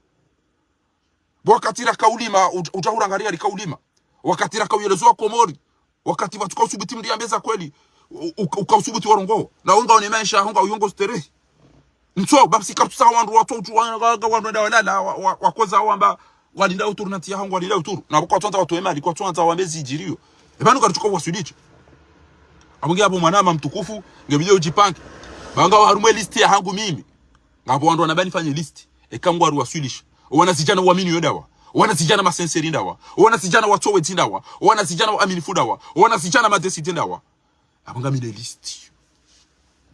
Bo wakati raka ulima, ut-, udja hurangariya rika ulima. Wakati raka uyelezo wa Komori. Wakati pvatsuka usubuti mndru yambe za kweli. U-, u-, uka usubuti warongo. Na wenga one maesha, honga uyongo sterehi. Ntso, bapsi kaptsa wandru watso utru wa-, wa-, wa-, wandru wenda walala, wa-, wa-, wakoza wamba, walinda uturu na ntsi ya hangu, walinda uturu. Na kwatsandza watowe mali, kwatsandza wambe zidjiriyo. Eba nuka rituka waswilidje. Abo nge abo mwanama mtukufu, nge bidjo udjipange. Banga wa harumwe liste ya hangu mimi. Ngapvo wandru wanamba nifanye liste. Eka ngwari waswilisha. Wana zijana wamini yo dawa. Wana zijana masenseri ndawa. Wana zijana watsowe dzi ndawa. Wana zijana wa aminifu dawa. Wana zijana madeside ndawa. Abo ngamine liste.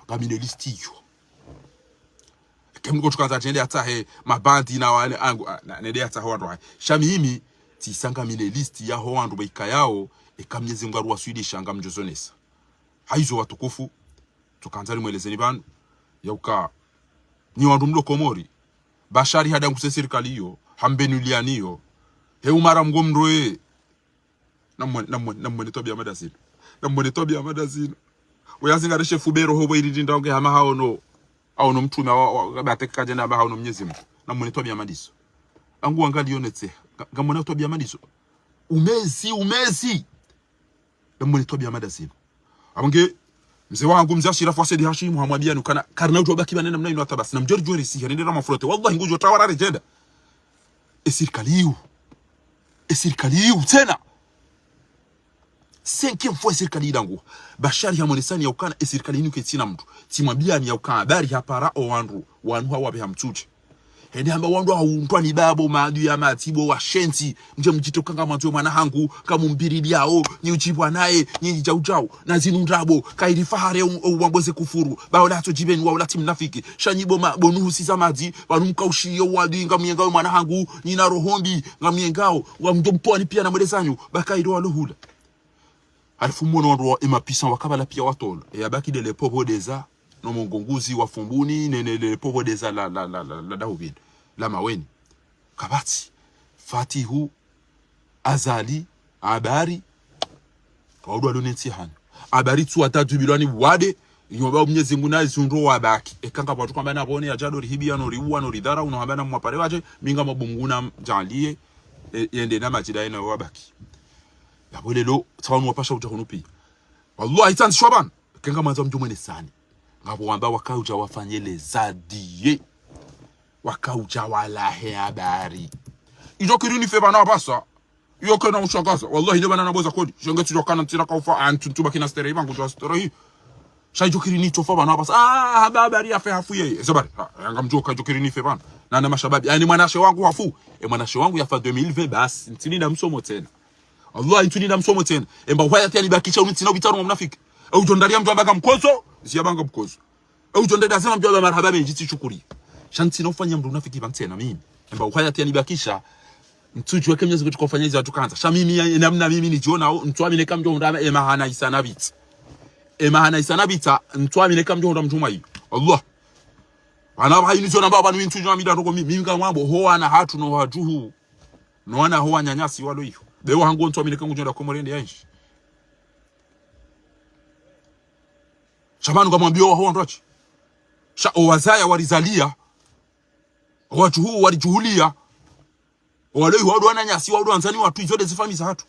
Ngamine liste iyo. Eke mndru kotsukanza djende atsahe mabandi na wane angu, ah, na, nende atsahe wandru hayi. Sha mimi, tsisa ngamine liste yaho wandru baika yao, eka Mnyezi Mngu aruwaswilisha ngamdjozonesa. Hayizo watukufu, tsukanza nimwelezeni pvanu, yauka, nyi wandru mlo Komori, Bashari hadanguse sirikali iyo, hambenuliani iyo, he umara mngo mndroye, namwone, namwone, namwone twabiya madasino. Namwone twabiya madasino. Uyazingarishe fubero hobo ilidinda onge hama haono. Haono mtrume wa, wa, wa, bateke kadjenda hama haono Mnyezi Mngu. Namwone twabiya madiso. Angu wangaliyo netse. Nga-, ngamwone twabiya madiso. Umezi, umezi. Namwone twabiya madasino. Abo nge, mze wangu, mze Ashirafu wa Said Hashim, hamwambiya nukana, karina udjo baki pvanu namna inu hata basi. Namdjori djori si, hanende na mafrote. Wallahi, ngudjo tawara redjenda. E sirikali iyo. E sirikali iyo, tsena. Cinquième fois e sirikali idangu. Bashari hamonesani yaukana, e sirikali inu ketsina mndru. Tsimwambiyani yaukana, habari hapara o wandru, wanu hawa be hamtsudje. Hende hamba wandru hawundrwa ni babo, maadu ya matibo, washenzi, mdje mdjitoka ngamwandzo we mwana hangu, kamumbiridi yao, nyi udjibwa naye, nyi djau djau, na zinu ndrabo, kairi fahari u-, u-, wamboze kufuru, ba wala hatso djibeni, wa wala tsi mnafiki, sha nyi bo ma-, bo nuhusiza madzi, pvanu mkaushiyo wadi, ngamuyengao we mwana hangu, nyi na roho mbi, ngamuyengao, wa mdjo mtowani piya na mwelezanyu, ba kairi walo hula. Halafu mwono wandru wa, e ma puissants wakabala piya watola. E yabaki de le pauvre deza, no mongonguzi wa Fumbuni, ne, ne, le pauvre deza la, la, la, la, la Dahubini, la Maweni. Kapvatsi. Fatihu, Azali, habari, waudwa lone ntsi hanyu. Habari tsu watadjubilwani wade, iyo ba Mnyezi Mngu na zundro wabaki. Eka ngapvo watru kwamba napvone yadjado rihibiya no riuwa no ridharau no hamba na mwapare wadje, mi ngamwabo Mngu na mdjaliye, E, yende na madjida yena wabaki. Yapvo leo, tsawa nuwapasha udja hunu pia. Wallahi, tsanzi shwabana. Kenga mwandzo mdjumwene sani. Ngapvo wamba wakaudja wafanye les adieux. Wakaudja walahe habari. Idjo kiri nife pvanu apvasa. Iyo kena ushakaza. Wallahi, ne pvanu na boza kodi. Shenge tsidjo kana ntsina kaufa, antsu ntsu baki na stere, ibangu djo stere hi. Sha idjo kiri nitsofa pvanu apvasa. Ah, habari yafe hafu yeye. Zabari. Ah, yanga mdjoka idjo kiri nife pvanu. Na, na mashababi. Yaani mwanashe wangu hafu. E mwanashe wangu yafa deux mille vingt basi. Ntsini na msomo tsena. Allah, ntsini na msomo tsena. Emba uhaya tia nibakisha unu ntsina upvitsa harumwa mnafiki. E udjo ndaria mdjo amba ngamkozo, zia ba ngamkozo. E udjo ndenda sema mdjo amba marahaba mendji tsishukuri. Sha ntsina ufanya mdru unafiki pvanu tsena mimi. Emba uhaya tia nibakisha, ntsudjuwa ke Mwenyezi Mungu tsi kofanya izo atukandza. Sha mimi ya, namna mimi nidjionao, ntsuamini ka mdjo hundra, e mahana isa na pvitsa. E mahana isa na pvitsa, ntsuamini ka mdjo hundra mdru mwa iyo. Allah. Pvanu pvahini zona mbapvi pvanu mi ntsudjuwa mida ndoko mi, mimi ngamwambo, ho wana hatru no wadjuhu. No wana ho wananyasi walo iyo. Be wahangu ntsuamini ka ngudjo nda Komori yende yaenshi. Sha pvanu ngamwambio waho wandru watsi. Sha owazaya warizalia. Owadjuhu waridjuhulia. Owalo iho wandru wananyasi, wandru wandzani watru, izo nde zifamiyi zahatru.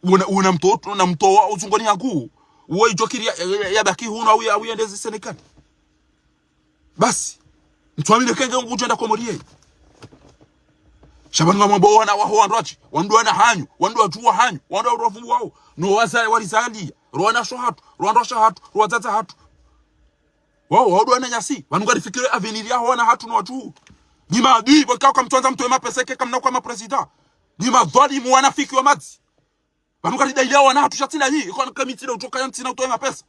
Una, una mtoto, una mtowa uzungoni hangu. Uwo idjo kiri ya, ya, ya, yabaki hunu au ya, au yende zi Senegal. Basi. Ntsuamini ke nge ngudjo nda Komori yeye. Sha pvanu ngamwambo wana waho wandru watsi, wandru wana hanyu, wandru wadjuwa hanyu, wandru wadjuwa fumu waho. No wazaya warizalia, ro wanasho hatru, ro wandrwasha hatru, ro wadzadze hatru. Wao, wao ndo wananyasi. Pvanu ngarifikiri avenir yaho wana hatru no wadjuhu. Nyi maadui, pvo ikao kamtsandza mtowe mapesa eka kamna uka ma président. Nyi madhwalimu wanafiki wa madzi. Pvanu ngaridailio wana hatru sha tsi na nyi, eka kamitsina utoka ya ntsina utowe mapesa.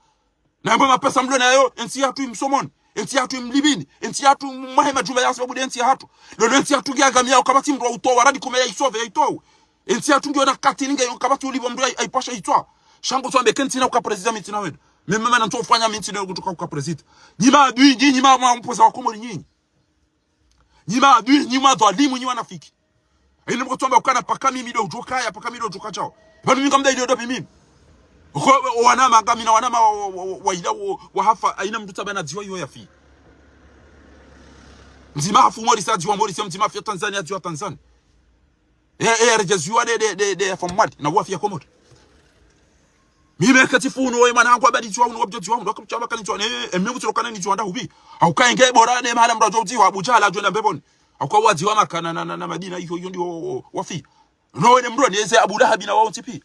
Na yambo mapesa mlo nayo, entsi yahatru imsomoni, entsi yahatru imlibini, entsi yahatru mwahe majumba ya sababu nde entsi yahatru. Lolo entsi yahatru ngiyangamia ukapvatsi mdru wa utowa, radi kume ya isove ya itowe. Entsi yahatru ngiyo na katili nge ukapvatsi ulipvo mdru ya, ya ipasha itwa. Sha ngo tswambe ke ntsina uka président mi ntsina wenda. Mimi mana ntsofanya mi ntsina kutoka uka président. Nyi maadui, nyi, nyi ma, ma, mpoza wa Komori nyinyi. Nyi maadui, nyi madhwalimu, nyi wanafiki. Ine mko tswamba ukana paka mimi ndo utoka ya, paka mimi ndo utoka chao. Pvanu mi ngamdailio dopvi mimi. Uko, o wanama, ngamina wanama wa, wa, wa, wa, wa ila, wa, wa hafa, aina mdru tsaba na dziwa iyo yafi. Mdzima hafu Maurice, adziwa Maurice, mdzima hafu ya Tanzania, adziwa Tanzania. E, e, R J ziwa de, de, de, de, hafa Mwali, na wafi ya Komori. Mimi kati funu, oye mwana hangu abadi ziwa unu, wabjo ziwa unu, wakabucha makani ziwa, ne, e, mimi mutiro kana ni ziwa nda hubi. Hauka inge bora ne mahala mdru adjo udziwa, Abu Jahal adjo na mbepvoni. Hauka wadziwa Maka na, na, na, na Madina, iyo, iyo ndi o, o, wafi. No, ene mdru, ne ze Abu Lahabi na wao ntsi pia.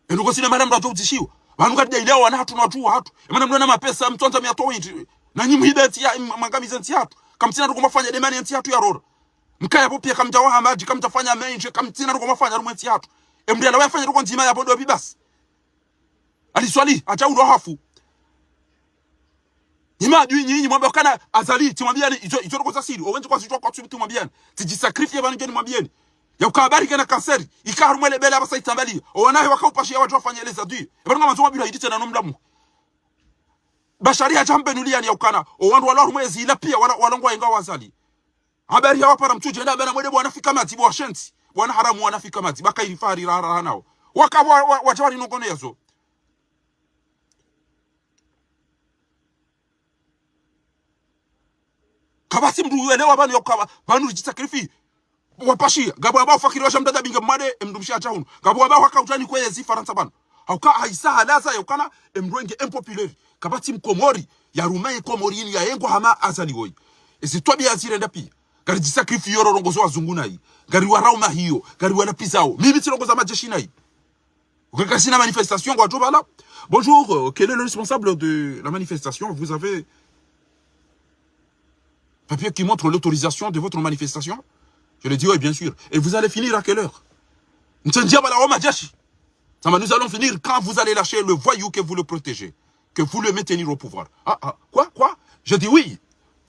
Enu ko sina mana mdru adjo udzishiwa. Pvanu kati daileo wana hatru no wadjuhu hatru. E mana mdru na mapesa, mtsandza miya towa ntsi. Na nyi muhibe ntsi ya, m-, mwangamize ntsi yahatru. Kamtsina ndroko mwafanya de mana ntsi yahatru ya rora. Mkaya pvo pia kamdja waha madji, kamdja fanya menje, kamtsina ndroko mwafanya harumwa entsi yahatru. E mdru yalawa yafanya ndroko ndzima yapvo ndo pvi basi. Ali Swalihi, adja ulo hafu. Nyi maadui nyinyi mwambe ukana Azali, tsimwambiani, izo, izo ndroko za siri, owendji kwazidjuwa kwatsu tsimwambiani. Tsidjisakrifie pvanu ndjeni mwambieni. Ya uka habari kena kanseri, ika harumwa ele bela apvasa itsambalia. Owanahe waka upashia wadjo wafanye les adieux. E pvanu ngamandzo mwambilo hiditse na no mlamu. Bashari hadja mbenuliani ya ukana, owandru walo harumwa ezi ila pia wala, wala ngwayenga wa Azali. Habari ya wapara mtsudje, nda bana mwende bwana fika madzi, bwa shenzi. Bwana haramu wana fika madzi, baka ili fahari ra, ra, ra nao. Waka wa, wa, wadja wari nongono yazo. Kapvatsi mdru uelewa pvanu ya ukaya, pvanu ridjisakrifie. Wapashia, ngapvo wamba ufakiri washa mdada binge mwade, e mdru mshe adja hunu. Ngapvo wamba waka udjani kwe yezi Farantsa pvanu. Hauka haisa halaza ya ukana, e mdru enge impopulaire. Kapvatsi mkomori, ya rume ye Komori ini ya yengo hama Azali woyi. Ezi twabiya zirenda pia. Ngaridjisakrifio ro rongozo wazungu nayi. Ngari warauma hiyo, ngari walapvizao. Mimi tsirongoza madjeshi nayi. Ukaka sina manifestation kwa tout, voilà. Bonjour, euh, quel est le responsable de la manifestation ? Vous avez papier qui montre l'autorisation de votre manifestation ? Je lui dis, oui, bien sûr. Et vous allez finir à quelle heure ? Ntsendia bala wa madjeshi. Ça va, nous allons finir quand vous allez lâcher le voyou que vous le protégez, que vous le maintenez au pouvoir. Ah, ah, quoi, quoi ? Je dis oui.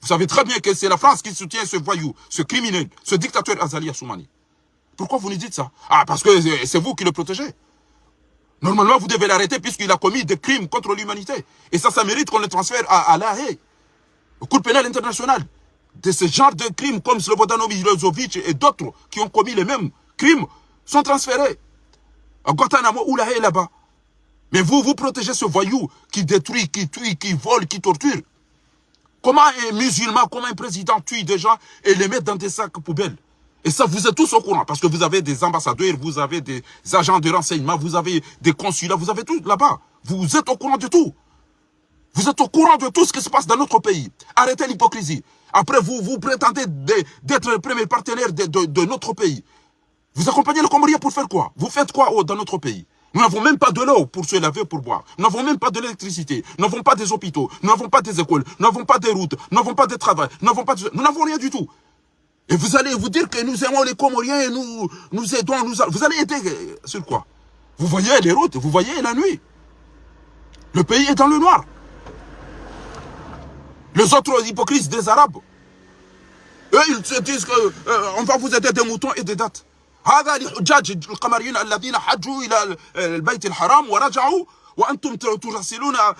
Vous savez très bien que c'est la France qui soutient ce voyou, ce criminel, ce dictateur Azali Assoumani. Pourquoi vous nous dites ça ? Ah, parce que c'est, c'est vous qui le protégez. Normalement, vous devez l'arrêter puisqu'il a commis des crimes contre l'humanité. Et ça, ça mérite qu'on le transfère à, à La Haye, au Cour pénale internationale. De ce genre de crimes comme Slobodan Milosevic et d'autres qui ont commis les mêmes crimes sont transférés à Guantanamo ou La Haye là-bas. Mais vous, vous protégez ce voyou qui détruit, qui tue, qui vole, qui torture. Comment un musulman, comment un président tue des gens et les met dans des sacs poubelles? Et ça, vous êtes tous au courant, parce que vous avez des ambassadeurs, vous avez des agents de renseignement, vous avez des consulats, vous avez tout là-bas. Vous êtes au courant de tout. Vous êtes au courant de tout ce qui se passe dans notre pays. Arrêtez l'hypocrisie. Après, vous, vous prétendez de- d'être le premier partenaire de, de- de notre pays. Vous accompagnez les Comoriens pour faire quoi? Vous faites quoi, oh, dans notre pays? Nous n'avons même pas de l'eau pour se laver, pour boire. Nous n'avons même pas de l'électricité. Nous n'avons pas des hôpitaux. Nous n'avons pas des écoles. Nous n'avons pas des routes. Nous n'avons pas de travail. Nous n'avons pas de- nous n'avons rien du tout. Et vous allez vous dire que nous aimons les Comoriens et nous, nous aidons, nous a- vous allez aider, euh, sur quoi? Vous voyez les routes, vous voyez la nuit. Le pays est dans le noir. Les autres hypocrites des Arabes, eux, ils se disent que, euh, on va vous aider des moutons et des dattes. هذا لحجاج القمريين الذين حجوا إلى ال- البيت الحرام ورجعوا وأنتم ت- ترسلون، آه،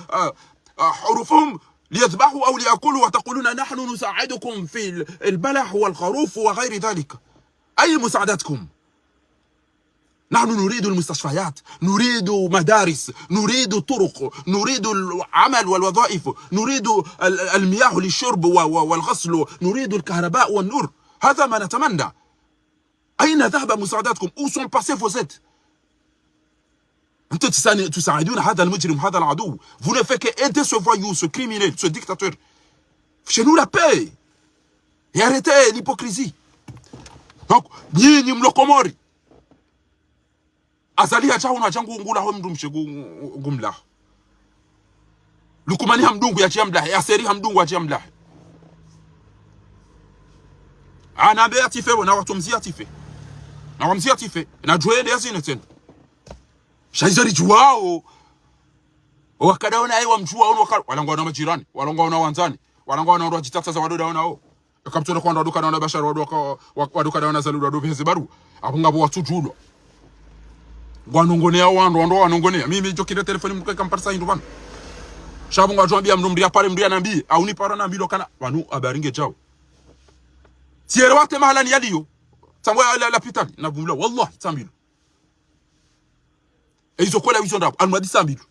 آه، حروفهم ليذبحوا أو ليأكلوا وتقولون: "نحن نساعدكم في ال- البلح والخروف وغير ذلك". أي مساعدتكم؟ نحن نريد المستشفيات، نريد مدارس، نريد طرق، نريد العمل والوظائف، نريد ال- المياه للشرب و- و- والغسل، نريد الكهرباء والنور. هذا ما نتمنى. أين ذهب مساعداتكم؟ Où sont passés vos aides؟ أنتم تساعدون هذا المجرم، هذا العدو. Vous ne faites que aider ce voyou, ce criminel, ce dictateur. Fichez-nous la paix. Et arrêtez l'hypocrisie. Donc, nyinyi mlo Komori, Azali hadja hunu, hadja ngu- ngulaho mndru mshe ngu- ngu- ngumlaho. Lukumani hamdungu yadje yamlahe, Aseri hamdungu yadje yamlahe. Anambe yatife bo, na watomziya yatife. Na wamziya yatife. Na djuwe nde yazine tsena. Sha izo ridjuwao. Owakadaona ayi wamdjuwa, ono waka- walangwa na majirani, walangwa na wandzani, walangwa na wandru wadjitsatsaza wadodaonao. Eka mtsono kwa wandru wadoka na wana Bashar, wadoka, wa- wadoka na wana Azali, wadoka heze baru. Apvo ngapvo watsudjulwa. Ngwanongoneya wandru, wandru wanongoneya. Mimi djo kile telefoni mndru eka mparisa hindru pvanu. Sha apvo ngwadjo ambiya mndru, mndru yapare mndru yanambiye. Au nipara nambilwa kana, pvanu habari ngedjao. Tsiere wate mahalani yaliyo. Tsangwa ya la- lapitali. Navumlwa. Wallahi, tsambilwa. Eizo kwela wizo ndrabo. Anu madi tsambilwa.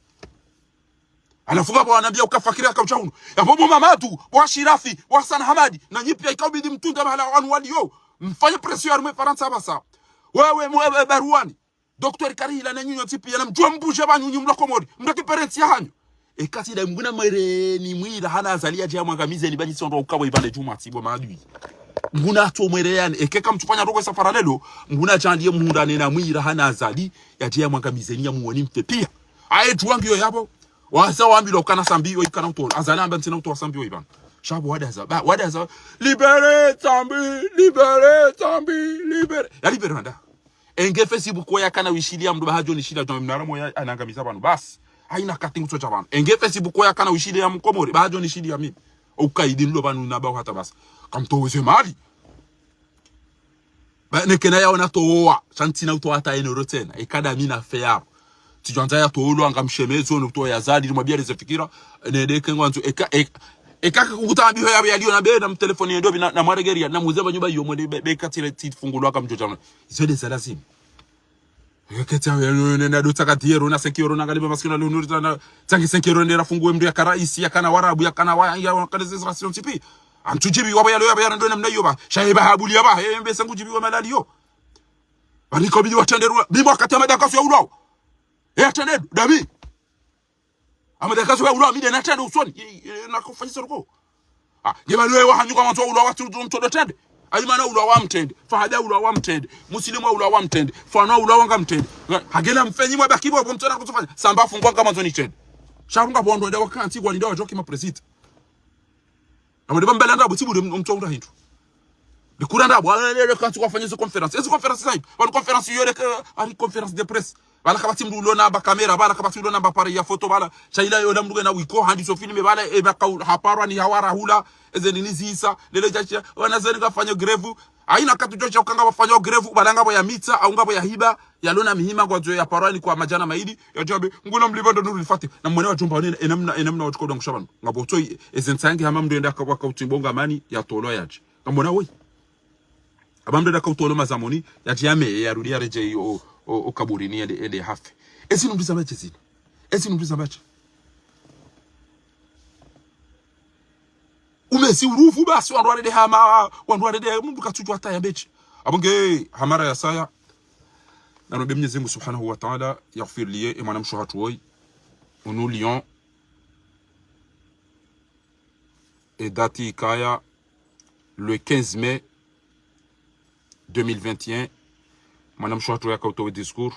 Halafu ngapvo wanambiya uka Fakiri haka udja hunu. Yapvo bo Mamadu, bo Ashirafi, bo Hassan Hamadi, na nyi piya ikaubidi mtsunde mahala wanu waliyo. Mfanye pression harumwa Farantsa apvasa. Wewe mwe- e- Baruani. Docteur Karihila na nyinyi wontsi piya namdjuwe mbudje pvanu nyi mlo Komori. Mndru ki parenti yahanyu. Eka tsi nda Mngu namwereyeni mwira hana Azali yadje yamwangamizeni pvanu nyi tsi ondro ukapvo ipvandre djumwa tsi bo maadui. Mngu natso mwereyani. Eka kamtsufanya ndrongoo safara lelo, Mngu nadjaanliye muhundrane na mwira hana Azali yadje yamwangamizeni yamuweni mfe piya. Aye djuwa ngiyo yapvo. Wasa wambilwa ukana Sambi yo ikana utowa. Azali amba ntsina utowa Sambi yo ipvanu. Sha apvo wadaza, ba- wadaza. Libérez Sambi, libérez Sambi, libérez. Ya libéré nda. Enge Facebook yakana wishiliya mndru ba hadjo nishiliya djombi mnara moya anangamiza pvanu. Basi. Haina kati ngutsodja pvanu. Enge Facebook yakana wishiliya Mkomori ba hadjo nishiliya mimi. Ukaidi nilo pvanu naba hata basi. Kamtoweze mali. Ba, nekena yaona towa, sha ntsina utowa hata enoro tsena. Eka nda mi nafe yapvo. Tsidjwandza yatolwa ngamshemezi, ono utowa ya Azali, rimwambiya leze fikira, nende eke ngwandzo, eka, eka, eka kukuta ambiho yapvo yaliyo na be na mtelefoni yendo pvi na, na mwaregeriya, na muze pvanu nyumba iyo mwende be, be katile tsifungulwa kamdjodjana. Izo nde za lazima. Eke tsa, ya, ya, ya, na dotsa ka dix euros, na cinq euros, na ngalibe maskini, na lunu, na, na, tsangi cinq euros, nde rafunguwe mndru yakana isi, yakana warabu, yakana wa, ya, yakana zezi rasio ntsipi. Amtsudjibiwa pvo yalo, yapvo yalo ndo namna iyo pva. Sha ye pva habuli yapva, he, mbe sangu djibiwa malali yo. Pvanu ikobidi watrende rula. Mimi wakati Ahmada Kasu yaulwawo. E, atrende, nda mi. Ahmada Kasu yaulwawo, mi nde natrende usoni. E, e, nakofanyisa ruko. Ah, nge pvanu we wahanyu ka mwandzo ulwawa tsu mtsodo trende. Ayimana ulwawa mtrende. Fahada ulwawa mtrende. Musilimu ulwawa mtrende. Fanu ulwawa ngamtrende. Hagena mfenyi mwabaki pvo, pvo mtsona kutsufanya. Samba fungwa ngamwandzo nitrende. Sha pvo ngapvo wandru wenda wakantsi, walinda wadjoki maprezida. Amade bambela ndrabo, tsi bure m-, mtsu unda hindru. Likura ndrabo, ale, ale, ale, kantsi kwafanya izo conférence. Izo conférence zayi. Pvanu conférence yo leke, ari conférence de presse. Pvala kapvatsi mndru ulona amba caméra, pvala kapvatsi ulona amba appareil ya photo, pvala. Sha ila yola mndru kena wiko, handi zo filmé, pvala, e, pvaka u-, haparwa ni hawara hula, eze nini zisa, lele djadja, wana zeni ngafanya grève. Haina kati djodja ukanga wafanya grève, pvala ngapvo ya mitsa, au ngapvo ya hiba, yalona mihima ngwandzo yaparwa ni kwa madjana mayili, yadjambe, nguna mlipva ndo nuru lifate. Na mwene wadjomba wane, enamna, enamna wadjuka udangusha pvanu. Ngapvo tso, e, eze ntsangi hama mndru enda ka-, waka utsimbo ngamani, yatolwa yadje. Ngamwona woyi. Amba mndru enda kautolwa mazamoni, yadje yame, yarudi yaredjeyi o, o, o kaburini yende, yende hafe. Ezi nundu za mbache zinu. Ezi nundu za mbache. Umezi uruvu basi, wandru warende hama, wandru warende, mndru katsudjuwa hata yambe shi. Apvo nge, ha mara ya saya. Nanombe Mnyezi Mngu Subhanahu wa Ta'ala yaghfirliye e mwanamshe hatru woyi, unu Lyon. E date ikaya le quinze mai deux mille vingt et un. Mwanamshe hatru yaka utowa discours.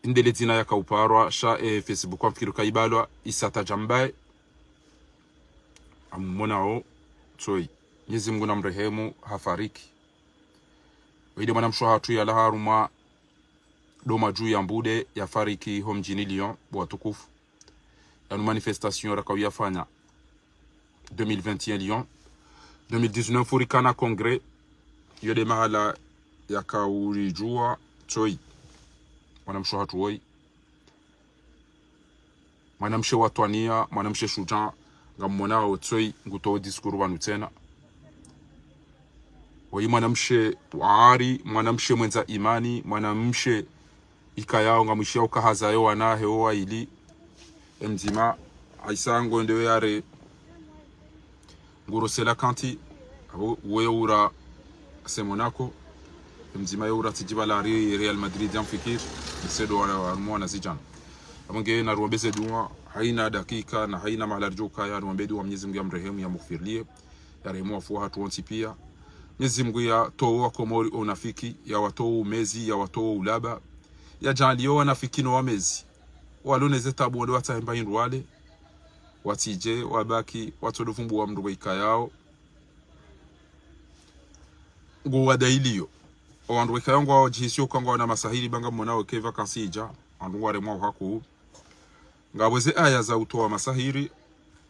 Inde le dzina yaka uparwa, sha e Facebook wamfikiri kayibalwa, Issata Djambaye. Amumonao, tsoyi. Mnyezi Mngu namrehemu, hafariki. Woyi nde mwanamshe hatru yalawa harumwa doma dju ya mbude yafariki ho mdjini Lyon, bo watukufu. Yanu manifestation raka uyafanya deux mille vingt et un Lyon. Deux mille dix-neuf urikana congrès. Yo nde mahala yaka uridjuwa tsoyi. Mwanamshe hatru woyi. Mwanamshe wa twania, mwanamshe shudjaa, ngammonao tsoyi, ngutowo discours pvanu tsena. Woyi mwanamshe wa ari, mwanamshe mwendza imani, mwanamshe ikayao ngamwishiyao ukahaza yo wana hahe wo wayili. E mdzima, Aisa ngo ende we yare nguro sela kanti, apvo we ura se Monaco, e mdzima ye ura tsidjiba la ri Real Madrid yamfikiri, sedo wa, wa, mwana zidjana. Apvo nge naruombeze dua, hayina dakika, na hayina mahala ridjo ukaya, ruombe dua Mnyezi Mngu yamrehemu, yamghfirliye, yarehemu wafu wahatru wontsi piya. Mnyezi Mngu yatowe wa Komori unafiki, yawatowe umezi, yawatowe ulaba, yadjaanliye wanafiki no wamezi. Walo neze tabu wale watsahe mba hindru wale, watsidje, wabaki, watsodo vumbuwa mndru we ikayao ngo wadayiliyo. O wandru we ikayao ngwadjihisiyo uka ngwana masahiri ba ngammonao ke vacances idja, wandru ngwaremwa uhaku. Ngapvo ze aya za utowa masahiri,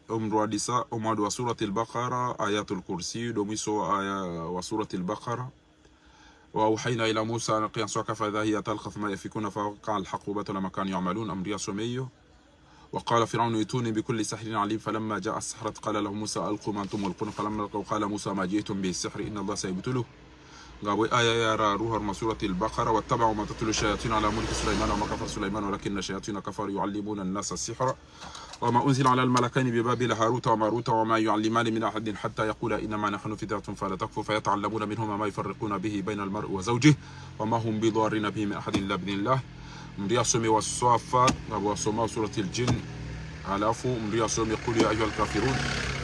o mndru hadisa, o mwando wa Suratil Baqara, Ayatul Kursi, ndo mwiso wa aya wa Suratil Baqara. وأوحينا إلى موسى أن ألق عصاك فإذا هي تلقف ما يأفكون فوقع الحق وبطل ما كانوا يعملون. Amri yasome iyo. وقال فرعون ائتوني بكل ساحر عليم فلما جاء السحرة قال لهم موسى ألقوا ما أنتم ملقون فلما ألقوا قال موسى ما جئتم به السحر إن الله سيبطله. Ngapvo aya ya raru harumwa Suratil Baqara, واتبعوا ما تتلو الشياطين على ملك سليمان وما كفر سليمان ولكن الشياطين كفروا يعلمون الناس السحر وما أنزل على الملكين ببابل هاروت وماروت وما يعلمان من أحد حتى يقولا إنما نحن فتنة فلا تكفر فيتعلمون منهما ما يفرقون به بين المرء وزوجه وما هم بضارين به من أحد إلا بإذن الله. Mndru yasome والصافات, ngapvo wasoma Suratil Jinn, halafu mndru yasome قل يا أيها الكافرون,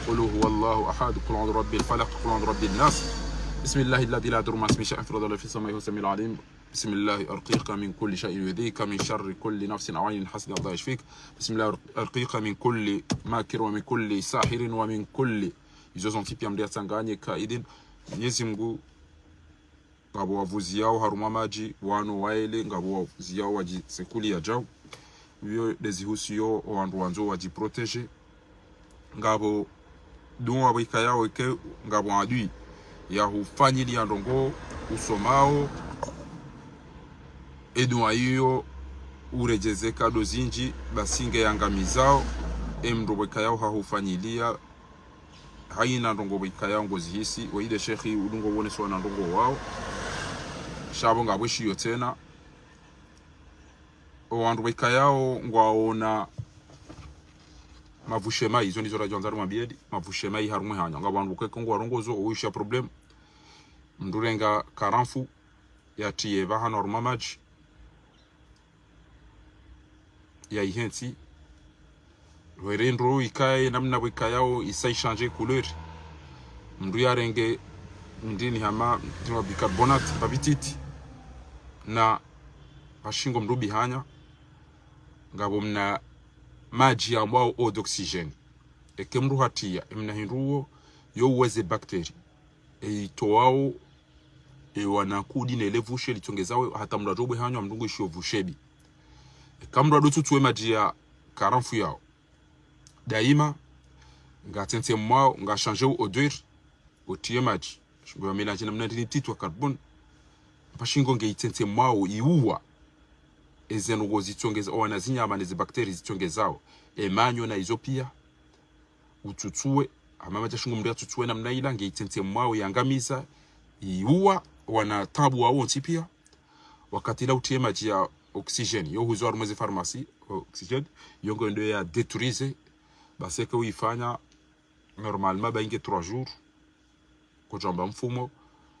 قل هو الله أحد, قل أعوذ برب الفلق, قل أعوذ برب الناس, بسم الله الذي لا يضر مع اسمه شيء في الأرض ولا في السماء وهو السميع العليم. بسم الله أرقيك من كل شيء يؤذيك من شر كل نفس أو عين حسد الله يشفيك. بسم الله أرقيك من كل ماكر ومن كل ساحر ومن كل. Izo zontsi piya mndru yatsanganye كائد. Mnyezi Mngu, ngapvo wavuziyao harumwa madji, wano waele, ngapvo wavuziyao wadjisekuli yadjau. Iyo nde zihusiyo o wandru wandzo wadjiprotéger. Ngapvo dua pvo ikayao eke, ngapvo adui yahufanyiliya ndrongo usomao, e dua iyo uredjeze kado zindji, basi nge yangamizao e mndru pvo ikayao hahufanyiliya hayina ndrongo pvo ikayao ngozihisi, woyi nde shekhi udungo woneswa na ndrongo wao. Sha pvo ngapvo shiyo tsena. O wandru pvo ikayao ngwaona mapvushe mayi, izo ndizo radjo andza rimwambiyeni, mapvushe mayi harumwa e hanya. Ngapvo wandru keke ngwarongozo, owisha problème. Mndru renga karamfu, yatiye pvahanu harumwa madji, yayihentsi. Were ndro ikaye namna pvo ikayao isa ichanger couleur. Mndru yarenge ndini hama ndini wa bicarbonate, pvapvititi. Na pvashingo mndru bihanya, ngapvo mna madji yambwao eau d'oxygène. Eke mndru hatiya, emna hindru uwo, yo uweze bactérie. Eitowao, e wana nkudi ne le pvushe litsongezao, hata mndru adjo bwe hanywa mndru ngu ishiyo pvushe bi. Eka mndru ado tsutsuwe madji ya karamfu yao. Daima, ngatsentsemwao, nga changer o odeur, otiye madji. Shingo ya mélange namna ndini titwa carbone. Pvashingo nge itsentsemwao, iuwa. Eze ndrongo zitsongeza, o wana zinyama ne ze bactérie zitsongezao. E manyo na izo piya. Utsutsuwe, hama madji ya shingo mndru yatsutsuwe namna ila, nge itsentsemwao, yangamiza, iuwa, wana tabu wao wontsi piya. Wakati ula utiye madji ya oxygène, yo huzo harumwa ze pharmacie, oxygène, yo ngo ndo ya détruise, Basi eka uifanya, normalement, ba inge trois jours. Kudjamba mfumo,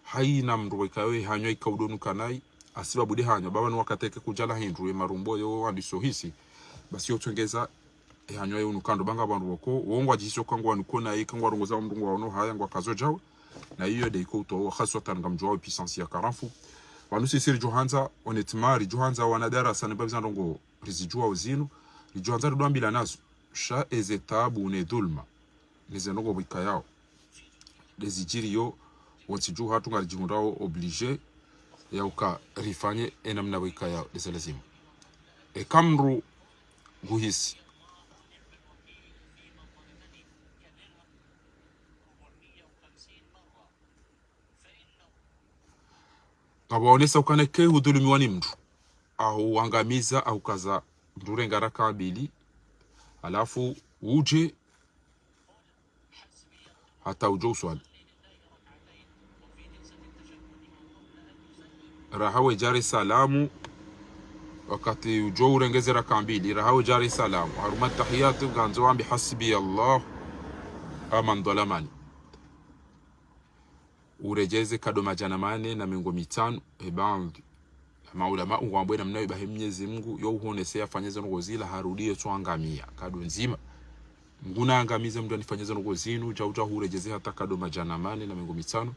haina mndru weka yo ehanywa ika udonuka nayi, hasibabu de hanywa, ba pvanu wakati eka kudjala hindru, emarumbo yo wandiso hisi, basi yo utsongeza ehanywa yo unuka ndo. Ba ngapvo wandru woko, wo ngwadjihisi uka ngwanuko nayi, eka ngwarongoza mndru ngwaono haya, ngwakazo djawo, na iyo de iko utowa, haswatan ngamdjuwa puissance ya karamfu. Pvanu sisi ridjo handza, honnêtement, ridjo handza wana darasa, ne mbapvi za ndrongo rizidjuwa uzinu, ridjo handza ridjo ambilana zo, sha eze tabu ne dhulma, neze ndrongo pvo ikayao, de zidjiriyo, wontsi dju hatru ngaridjihundrao obligé ya uka rifanye enamna pvo ikayao, de ze lazimu. Eka mndru nguhisi ngapvo waonesa ukana eka hudhulumiwa ni mndru, au uangamiza, au ukaza mndru urenga raka mbili, halafu udje hata udjo uswali. Raha wedja re salamu, wakati udjo urenge ze raka mbili, raha wedja re salamu, harumwa tahiyatu ngandzo wambe hasbi Allah wa man dhalamani. Uredjeze kado madjana mane na mengo mitsanu, e baadhwi ya maulama ngwambao enamna yo, ba he Mnyezi Mngu yo uhonese yafanye ze ndrongo zila harudi yetsu angamia, kado ndzima. Mngu naangamize mndru anifanye ze ndrongo zinu, djau djau huredjeze hata kado madjana mane na mengo mitsanu.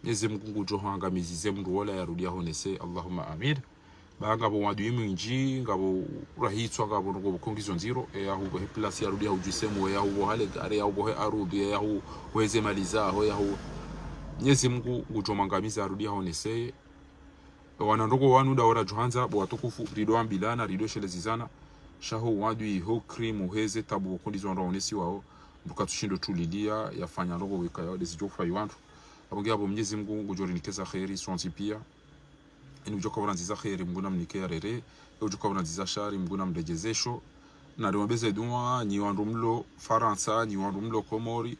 Mnyezi Mngu ngudjo huangamizize mndru wola yarudi yahonese, Allahumma amin. Ba ngapvo wadui mwindji, ngapvo urahitswa, ngapvo ndrongo pvoko ngizo ndziro, e yahu pvo he place yarudi yahu djisemu, e yahu pvo hale gari, e yahu pvo he arudhi, e yahu pvo heze mali zaho, e yahu. Mnyezi Mngu ngudjo mwangamiza yarudi yahonese. Wana ndrongo wanu da ora djo handza, bo watukufu, ridjo ambilana, ridjo shelezizana, sha ho wadui, ho crime, heze tabu pvoko ndizo wandru waonesiwao, mbuka tsushindo tulilia yafanya ndrongo weka yao de zidjo ufa iwandru. Apvo nge apvo Mnyezi Mngu ngudjo rinikeza kheri, sontsi pia. Eni udjo ka urandziza kheri, Mngu namnike ya rere. E udjo ka urandziza shari, Mngu namredjezesho. Na rimwambeze dua, nyi wandru mlo Farantsa, nyi wandru mlo Komori,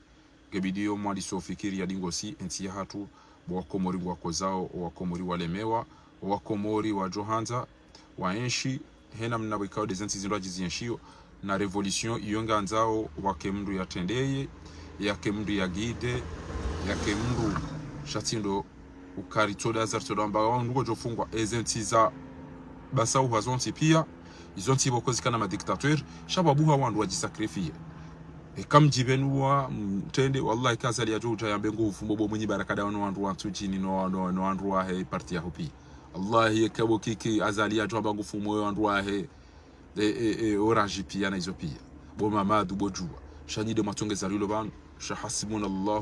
ngebidi yo mwadiso fikiri ya dingosi entsi yahatru, bo Wakomori ngwakozao, Wakomori walemewa, Wakomori wadjo handza waenshi he namna pvo ikao de zentsi zindru adji zienshiyo, na révolution iyo ngandzao wake mndru yatrendeye, yake mndru ya guide, yake mndru sha tsi ndo ukari tsoda za tsoda amba wao ndrungo djo fungwa ezentsi za basa uha zontsi pia, izontsi pvoko zikana ma dictateur, sha pvwabuha wandru wadji sacrifier. Eka mdjipvenuwa mtrende, wallahi, ka Azali yadjo udja yambe ngo ufumbo bo mwinyi baraka da wanu wandru wa Ntsudjini no, no, no wandru wahe parti yaho pia. Wallahi, eka bo Kiki Azali yadjo amba ngo ufumbo wandru wahe, e, e, e, Orange pia na izo pia. Bo Mamadu, bo Djuwa. Sha nyi de mwatsongeza lilo pvanu. Sha hasbunallah